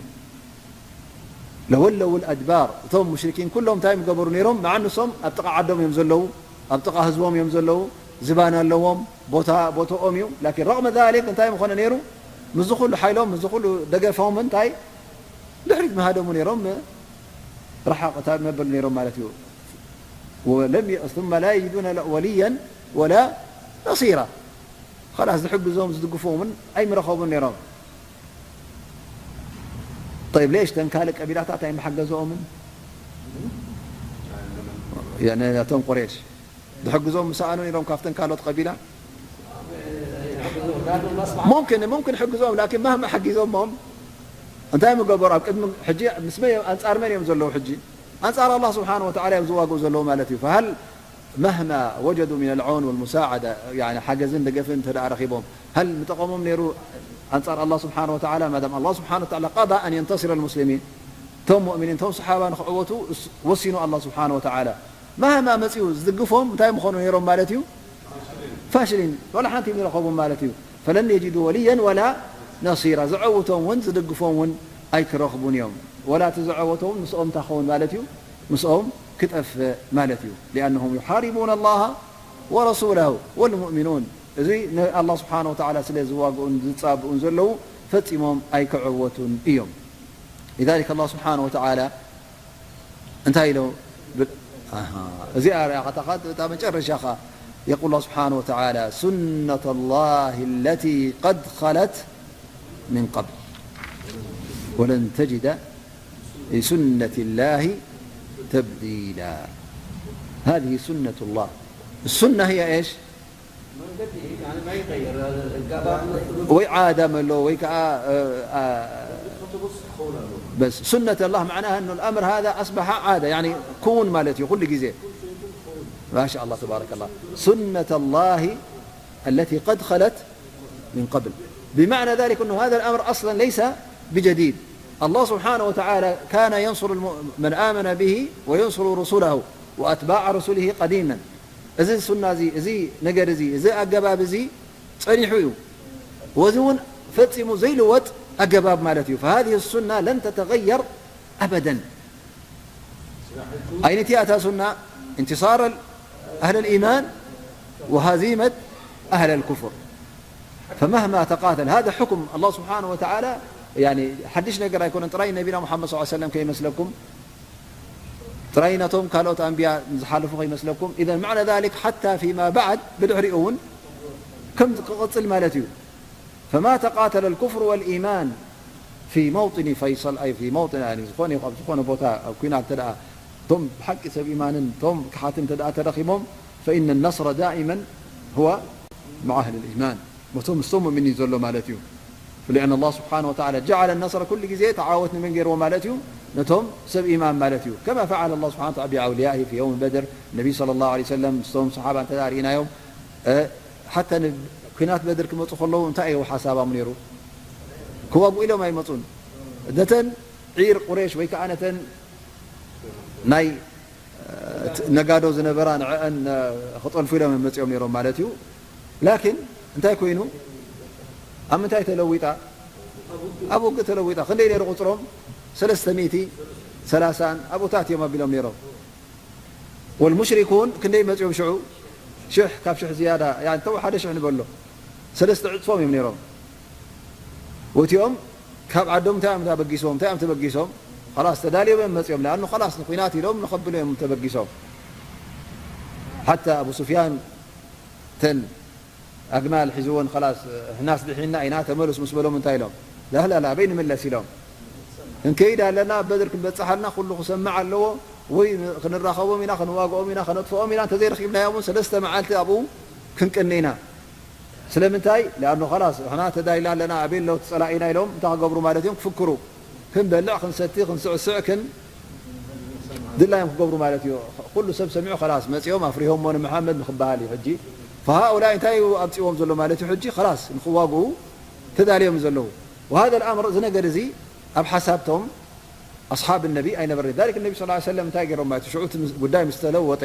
ለወለው ኣድባር። እቶም ሙሽሪኪን ኩሎም እንታይ እዮም ዝገበሩ ነይሮም? መዓ ንሶም ኣብ ጥቓ ዓዶም እዮም ዘለዉ፣ ኣብ ጥቓ ህዝቦም እዮም ዘለዉ፣ ዝባን ኣለዎም፣ ቦታ ቦታኦም እዩ። ላኪን ረቕመ ዛሊክ እንታይ ምኾነ ነይሩ? ምስዚ ኩሉ ሓይሎም፣ ምስዚ ኩሉ ደገፎም እንታይ ድሕሪት ምሃደሙ ነይሮም፣ ርሓቕ እታ መበሉ ነይሮም ማለት እዩ። ወለም የ-፣ ثم لا يجدون وليا ولا نصيرا. خلاص ዝሕግዞም ዝድግፎምን ኣይምረኸቡን ነይሮም። طيب ليش؟ ተን ካልእ ቀቢላታት ኣይምሓገዝኦምን? ያነ ነቶም ቁሬሽ ዝሕግዞም ምሰኣኑ ነይሮም ካብተን ካልኦት ቀቢላ? ሙምክን፣ ሙምክን ሕግዞም፣ ላኪን ማህማ ሓጊዞሞም እንታይ ምገበሩ? ኣብ ቅድሚ ሕጂ ምስ መን እዮም፣ ኣንጻር መን እዮም ዘለዉ? ሕጂ ኣንጻር ኣላህ ስብሓነ ወተዓላ እዮም ዝዋግኡ ዘለዉ ማለት እዩ። ፈሃል መህማ ወጀዱ ሚነል ዐውን ወልሙሳዓዳ፣ ያኒ ሓገዝን ደገፍን እንተ ደኣ ረኺቦም፣ ሃል ምጠቐሞም ነይሩ ኣንጻር ኣላህ ስብሓነ ወተዓላ? ማዳም ኣላህ ስብሓነ ወተዓላ ቀዳ ኣን የንተሲረ ልሙስሊሚን፣ እቶም ሙእሚኒን፣ እቶም ሰሓባ ንኽዕወቱ እስ-፣ ወሲኑ ኣላህ ስብሓነ ወተዓላ። ማህማ መጺኡ ዝድግፎም እንታይ ምኾኑ ነይሮም ማለት እዩ? ፋሽሊን፣ ዋላ ሓንቲ ይረኸቡን ማለት እዩ። ፈለን የጅዱ ወልየን ወላ ነሲራ፣ ዝዐውቶም እውን ዝድግፎም እውን ኣይክረኽቡን እዮም። ወላ እቲ ዝዐወቶም ምስኦም እንታይ ክኸውን ማለት እዩ? ምስኦም ክጠፍእ ማለት እዩ። ሊኣነሁም ዩሓሪቡን ኣላሃ ወረሱለሁ ወልሙእሚኑን፣ እዚ ንኣላህ ስብሓነ ወተዓላ ስለ ዝዋግኡን ዝጻብኡን ዘለዉ ፈጺሞም ኣይክዕወቱን እዮም። ሊዛሊክ ኣላህ ስብሓነ ወተዓላ እንታይ ኢሎ? ብ-፣ ኣሃ፣ እዚኣ ርኣ፣ እታ መጨረሻኻ የቁል ኣላህ ስብሓነ ወተዓላ፣ ሱነተ ላሂ ለቲ ቀድ ኸለት ምን ቀብል ወለን ተጅደ ሊሱነቲ ላሂ ተብዲላ። ሃዚህ ሱነቱ ላህ። ሱና ህያ ኤሽ? ወይ ዓዳ መሎ ወይ ከዓ፣ እ፣ አ፣ በስ ሱነት ኣላህ መዕናሃ እኑ ልኣምር ሃዛ ኣስበሓ ዓዳ፣ ያኒ ክውን ማለት እዩ ኩሉ ግዜ። ማሻ ኣላህ ተባረከ ላህ። ሱነት ላሂ ኣለቲ ቀድ ኸለት ምን ቀብል። ብማዕና ዛሊክ እኑ ሃዛ ልኣምር ኣስለን ለይሰ ብጀዲድ። ኣላህ ስብሓነ ወተዓላ ካነ የንሱሩ ልሙ-፣ መን ኣመነ ብሂ ወየንሱሩ ሩሱለሁ ወኣትባዕ ሩሱሊሂ ቀዲመን። እዚ ሱና እዚ፣ እዚ ነገር እዚ፣ እዚ ኣገባብ እዚ ጸኒሑ እዩ። ወዚ እውን ፈጺሙ ዘይልወጥ ኣገባብ ማለት እዩ። فهذه السنة لن تتغير أبدا. ኣይነቲ እታ ሱና؟ انتصار أهل الإيمان وهزيمة أهل الكفر. فمهما تقاتل، هذا حكم الله سبحانه وتعالى، يعني ሓድሽ ነገር ኣይኮነን። ጥራይ ነቢና ሙሓመድ صلى الله عليه وسلم ከይመስለኩም ጥራይ ነቶም ካልኦት ኣንብያ ዝሓለፉ ከይመስለኩም። إذا معنى ذلك حتى فيما بعد ብድሕሪኡ እውን ከም ክቕጽል ማለት እዩ። فما تقاتل الكفر والإيمان في موطن فيصل، أي في موطن، يعني ዝኾነ ይኹን ኣብ ዝኾነ ቦታ ኣብ ኲናት እንተ ደኣ እቶም ብሓቂ ሰብ ኢማንን እቶም ክሓትን እንተ ደኣ ተረኺቦም فإن النصر دائما هو مع أهل الإيمان። ነቶም ምስቶም ሙእሚኒን ዘሎ ማለት እዩ። لأن الله سبحانه وتعالى جعل النصر ኩሉ ግዜ ተዓወት ንመን ገይርዎ ማለት እዩ? ነቶም ሰብ ኢማን ማለት እዩ። كما فعل الله سبحانه وتعالى بأوليائه في يوم بدر። ነቢ صلى الله عليه وسلم ምስቶም ሰሓባ እንተ ደኣ ርኢናዮም፣ እ፣ ሓታ ንኲናት በድር ክመጹ ከለዉ እንታይ እዩ ሓሳባም ነይሩ? ክዋግኡ ኢሎም ኣይመጹን። ነተን ዒር ቁሬሽ ወይ ከኣ ነተን ናይ ነጋዶ ዝነበራ ንዕአን ክጠልፉ ኢሎም እዮም መጺኦም ነይሮም ማለት እዩ። ላኪን እንታይ ኮይኑ? ኣብ ምንታይ ተለዊጣ? ኣብ ውግእ ተለዊጣ። ክንደይ ነይሩ ቁጽሮም? ሰለስተ ሚእቲ ሰላሳን ኣብኡታት እዮም ኣቢሎም ነይሮም። ወልሙሽሪኩን ክንደይ መጺኦም ሽዑ? ሽሕ፣ ካብ ሽሕ ዝያዳ፣ ያኒ ተው ሓደ ሽሕ ንበሎ። ሰለስተ ዕጽፎም እዮም ነይሮም። ወቲኦም ካብ ዓዶም እንታይ እዮም ተበጊሶም? እንታይ እዮም ተበጊሶም? ኸላስ ተዳልዮም እዮም መጺኦም። ለኣኑ ኸላስ ንኹናት ኢሎም ንኸብሉ እዮም ተበጊሶም። ሓታ ኣቡ ሱፍያን ተን ኣግማል ሒዝወን ላስ ሕናስ ድሒና ኢና ተመልሱ ምስ በሎም እንታይ ኢሎም? ላላላ ኣበይ ንምለስ ኢሎም። ክንከይድ ኣለና ኣብ በድር ክንበፅሕ ኣለና ኩሉ ክሰምዕ ኣለዎ ወይ ክንራኸቦም ኢና ክንዋግኦም ኢና ከነጥፍኦም ኢና እንተዘይረኪብናዮም እውን ሰለስተ መዓልቲ ኣብኡ ክንቅኒ ኢና። ስለምንታይ ኣ ላስ ሕና ተዳሊና ኣለና ኣበይ ኣለዉ ፀላኢና ኢሎም እንታይ ክገብሩ ማለት እዮም ክፍክሩ ክንበልዕ ክንሰቲ ክንስዕስዕ ክን ድላዮም ክገብሩ ማለት እዩ። ኩሉ ሰብ ሰሚዑ ላስ መፂኦም ኣፍሪሆሞ ንመሓመድ ንክበሃል እዩ ሕጂ ሃኡላይ እንታይ ኣምፅዎም ዘሎ ማለት እዩ ሕጂ ላስ ንክዋግኡ ተዳልዮም ዘለዉ። وهذا الأمر እዚ ነገር እዚ ኣብ ሓሳብቶም ኣصحاب النبي ኣይነበረ ذلك النبي صلى الله عليه وسلم እንታይ ገይሮም ማለት ሽዑ እቲ ጉዳይ ምስ ተለወጠ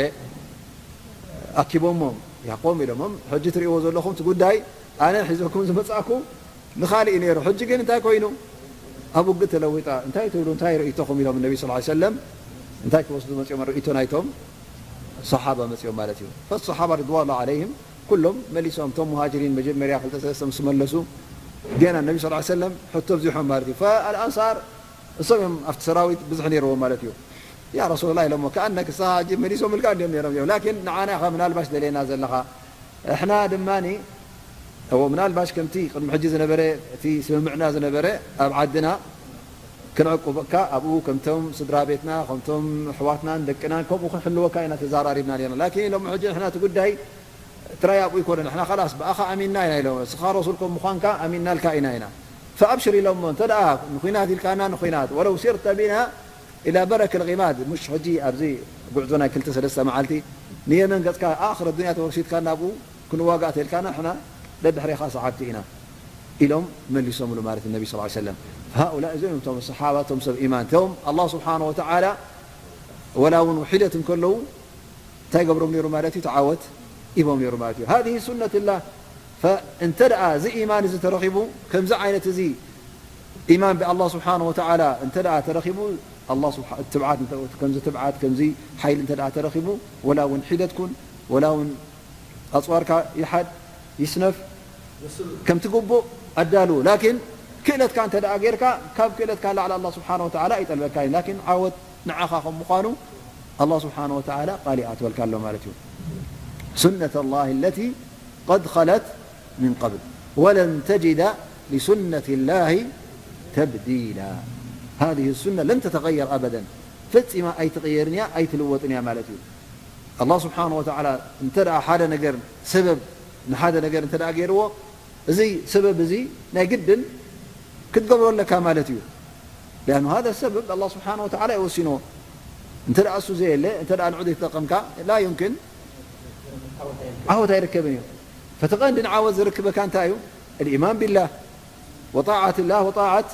ኣኪቦሞም ያቆም ኢሎሞም ሕጂ ትርእዎ ዘለኹም እቲ ጉዳይ ኣነ ሒዘኩም ዝመፃእኩ ንኻልእ ነይሩ ሕጂ ግን እንታይ ኮይኑ ኣብ ውግእ ተለዊጣ እንታይ ትብሉ እንታይ ርእይቶኹም ኢሎም ነቢ ስ ሰለም እንታይ ክወስዱ መፅኦም ርእይቶ ናይቶም ሰሓባ መፅኦም ማለት እዩ። فالصحابة رضوان الله عليهم ኩሎም መሊሶም እቶም ሙሃጅሪን መጀመርያ ክልተ ሰለስተ ምስ መለሱ ገና ነቢ ስ ሰለም ሕቶ ኣብዚሖም ማለት እዩ። فالأنصار እሶም እዮም ኣብቲ ሰራዊት ብዙሕ ነይርዎም ማለት እዩ። ያ ረሱሉላህ ኢሎሞ ከኣነ ክሳኻ ሕጂ መሊሶምልካ እንዲዮም ነይሮም እዮም ላኪን ንዓና ኢኻ ምናልባሽ ደልየና ዘለኻ እሕና ድማ እዎ ምናልባሽ ከምቲ ቅድሚ ሕጂ ዝነበረ እቲ ስምምዕና ዝነበረ ኣብ ዓድና ክንዕቁበካ ኣብኡ ከምቶም ስድራ ቤትና ከምቶም ኣሕዋትናን ደቅናን ከምኡ ክንሕልወካ ኢና ተዛራሪብና ነርና ላኪን ኢሎም ሕጂ ንሕና እቲ ጉዳይ ጥራይ ኣብኡ ይኮነ ንሕና ላስ ብኣኻ ኣሚንና ኢና ኢሎም እስኻ ረሱል ከም ምዃንካ ኣሚንናልካ ኢና ኢና فأبشر ኢሎሞ እንተ ንኩናት ኢልካና ንኩናት ولو سرت بنا إلى برك الغماد مش ሕጂ ኣብዚ ጉዕዞ ናይ ክልተ ሰለስተ መዓልቲ ንየመን ገፅካ ኣኽረ ዱንያ ተወሲድካ ናብኡ ክንዋጋእ ተልካና ሕና ደድሕሬኻ ሰዓብቲ ኢና ኢሎም መሊሶምሉ ማለት ነቢ ስ ሰለም ሃኡላ እዚኦም እቶም ሰሓባ እቶም ሰብ ኢማን እቶም ኣላ ስብሓን ወተዓላ ወላ እውን ውሒደት እንከለዉ እንታይ ገብሮም ነይሩ ማለት እዩ ተዓወት ኢቦም ነይሩ ማለት እዩ هذه سنة الله እንተ ደኣ እዚ ኢማን እዚ ተረኺቡ ከምዚ ዓይነት እዚ ኢማን ብኣላ ስብሓን ወተዓላ እንተ ደኣ ተረኺቡ ትብዓት ከምዚ ትብዓት ከምዚ ሓይሊ እንተ ደኣ ተረኺቡ ወላ እውን ሒደት ኩን ወላ እውን ኣፅዋርካ ይሓድ ይስነፍ ከምቲ ግቡእ ኣዳልው ላኪን ክእለትካ እንተ ደኣ ጌርካ ካብ ክእለትካ ላዕሊ ኣላ ስብሓን ወተዓላ ኣይጠልበካ እዩ ላኪን ዓወት ንዓኻ ከም ምዃኑ ኣላ ስብሓን ወተዓላ ቃል ይኣትወልካ ኣሎ ማለት እዩ سنة الله التي قد خلت من قبل ولن تجد لسنة الله تبديلا هذه السنة لن تتغير أبدا ፈፂማ ኣይትቕየርን እያ ኣይትልወጥን እያ ማለት እዩ ኣላ ስብሓን ወተዓላ እንተ ሓደ ነገር ሰበብ ንሓደ ነገር እንተ ገይርዎ እዚ ሰበብ እዚ ናይ ግድን ክትገብሮ ኣለካ ማለት እዩ ሊኣኑ ሃذا ሰበብ ኣላ ስብሓን ወተዓላ ይወሲንዎ እንተ እሱ ዘየለ እንተ ንዑ ዘይተጠቐምካ ላ ዩምክን ዓወት ኣይርከብን እዩ ፈተቐንዲ ንዓወት ዝርክበካ እንታይ እዩ الإيمان بالله وطاعة الله وطاعة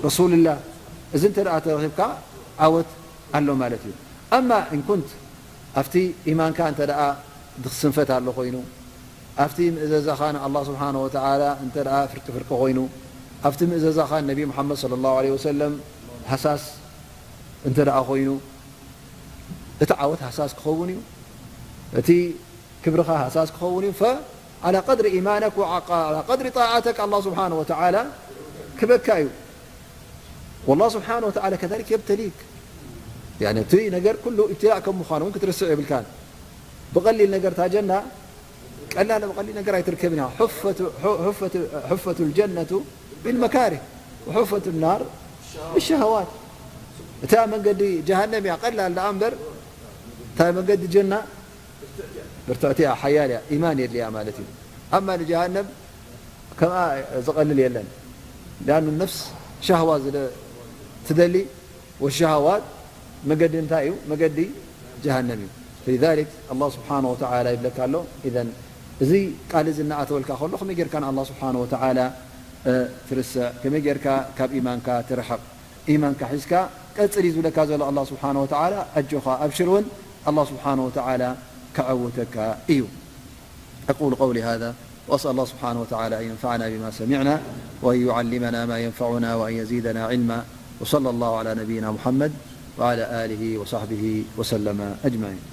رسول الله እዚ እንተ ተረኺብካ ዓወት ኣሎ ማለት እዩ ኣማ እንኩንት ኣብቲ ኢማንካ እንተ ስንፈት ኣሎ ኮይኑ ኣብቲ ምእዘዛኻ ንኣላ ስብሓን ወተዓላ እንተ ፍርቂ ፍርቂ ኮይኑ ኣብቲ ምእዘዛኻ ነቢ ሙሓመድ صለ ላሁ ለ ወሰለም ሃሳስ እንተ ደኣ ኮይኑ እቲ ዓወት ሃሳስ ክኸውን እዩ እቲ ክብርኻ ሃሳስ ክኸውን እዩ ፈዓላ ቀድሪ ኢማነክ ወዓላ ቀድሪ ጣዓተክ ኣላ ስብሓን ወተዓላ ክበካ እዩ ወላ ስብሓን ወተዓላ ከዛሊክ የብተሊክ እቲ ነገር ኩሉ ኢብትላእ ከም ምዃኑ እውን ክትርስዕ የብልካን ብቐሊል ነገር ታጀና ቀላል ብቐሊል ነገር ኣይትርከብን እያ حفت الجنة بالمكاره وحفت النار بالشهوات እታ መንገዲ ጀሃነም እያ ቀላል ደኣ እምበር እታ መንገዲ ጀና ብርትዕቲ እያ ሓያል እያ ኢማን የድልያ ማለት እዩ ኣማ ንጀሃነም ከምኣ ዝቐልል የለን ዳኑ ነፍስ ሻህዋ ትደሊ ወሻሃዋት መገዲ እንታይ እዩ መገዲ ጀሃነም እዩ فلذلك ኣላ ስብሓን ወተዓላ ይብለካ ኣሎ እዘን እዚ ቃል እዚ እናኣተወልካ ከሎ ከመይ ጌርካ ንኣላ ስብሓን ወተዓላ ትርስዕ ከመይ ጌርካ ካብ ኢማንካ ትርሕቕ ኢማንካ ሒዝካ ቀፅል እዩ ዝብለካ ዘሎ ኣላ ስብሓን ወተዓላ ኣጆኻ ኣብሽር እውን ኣላ ስብሓን ወተዓላ ከዐውተካ እዩ أقول قولي هذا وأسأل الله سبحانه وتعالى أن ينفعنا بما سمعنا وأن يعلمنا ما ينفعنا وأن يزيدنا علما وصلى الله على نبينا محمد وعلى آله وصحبه وسلم أجمعين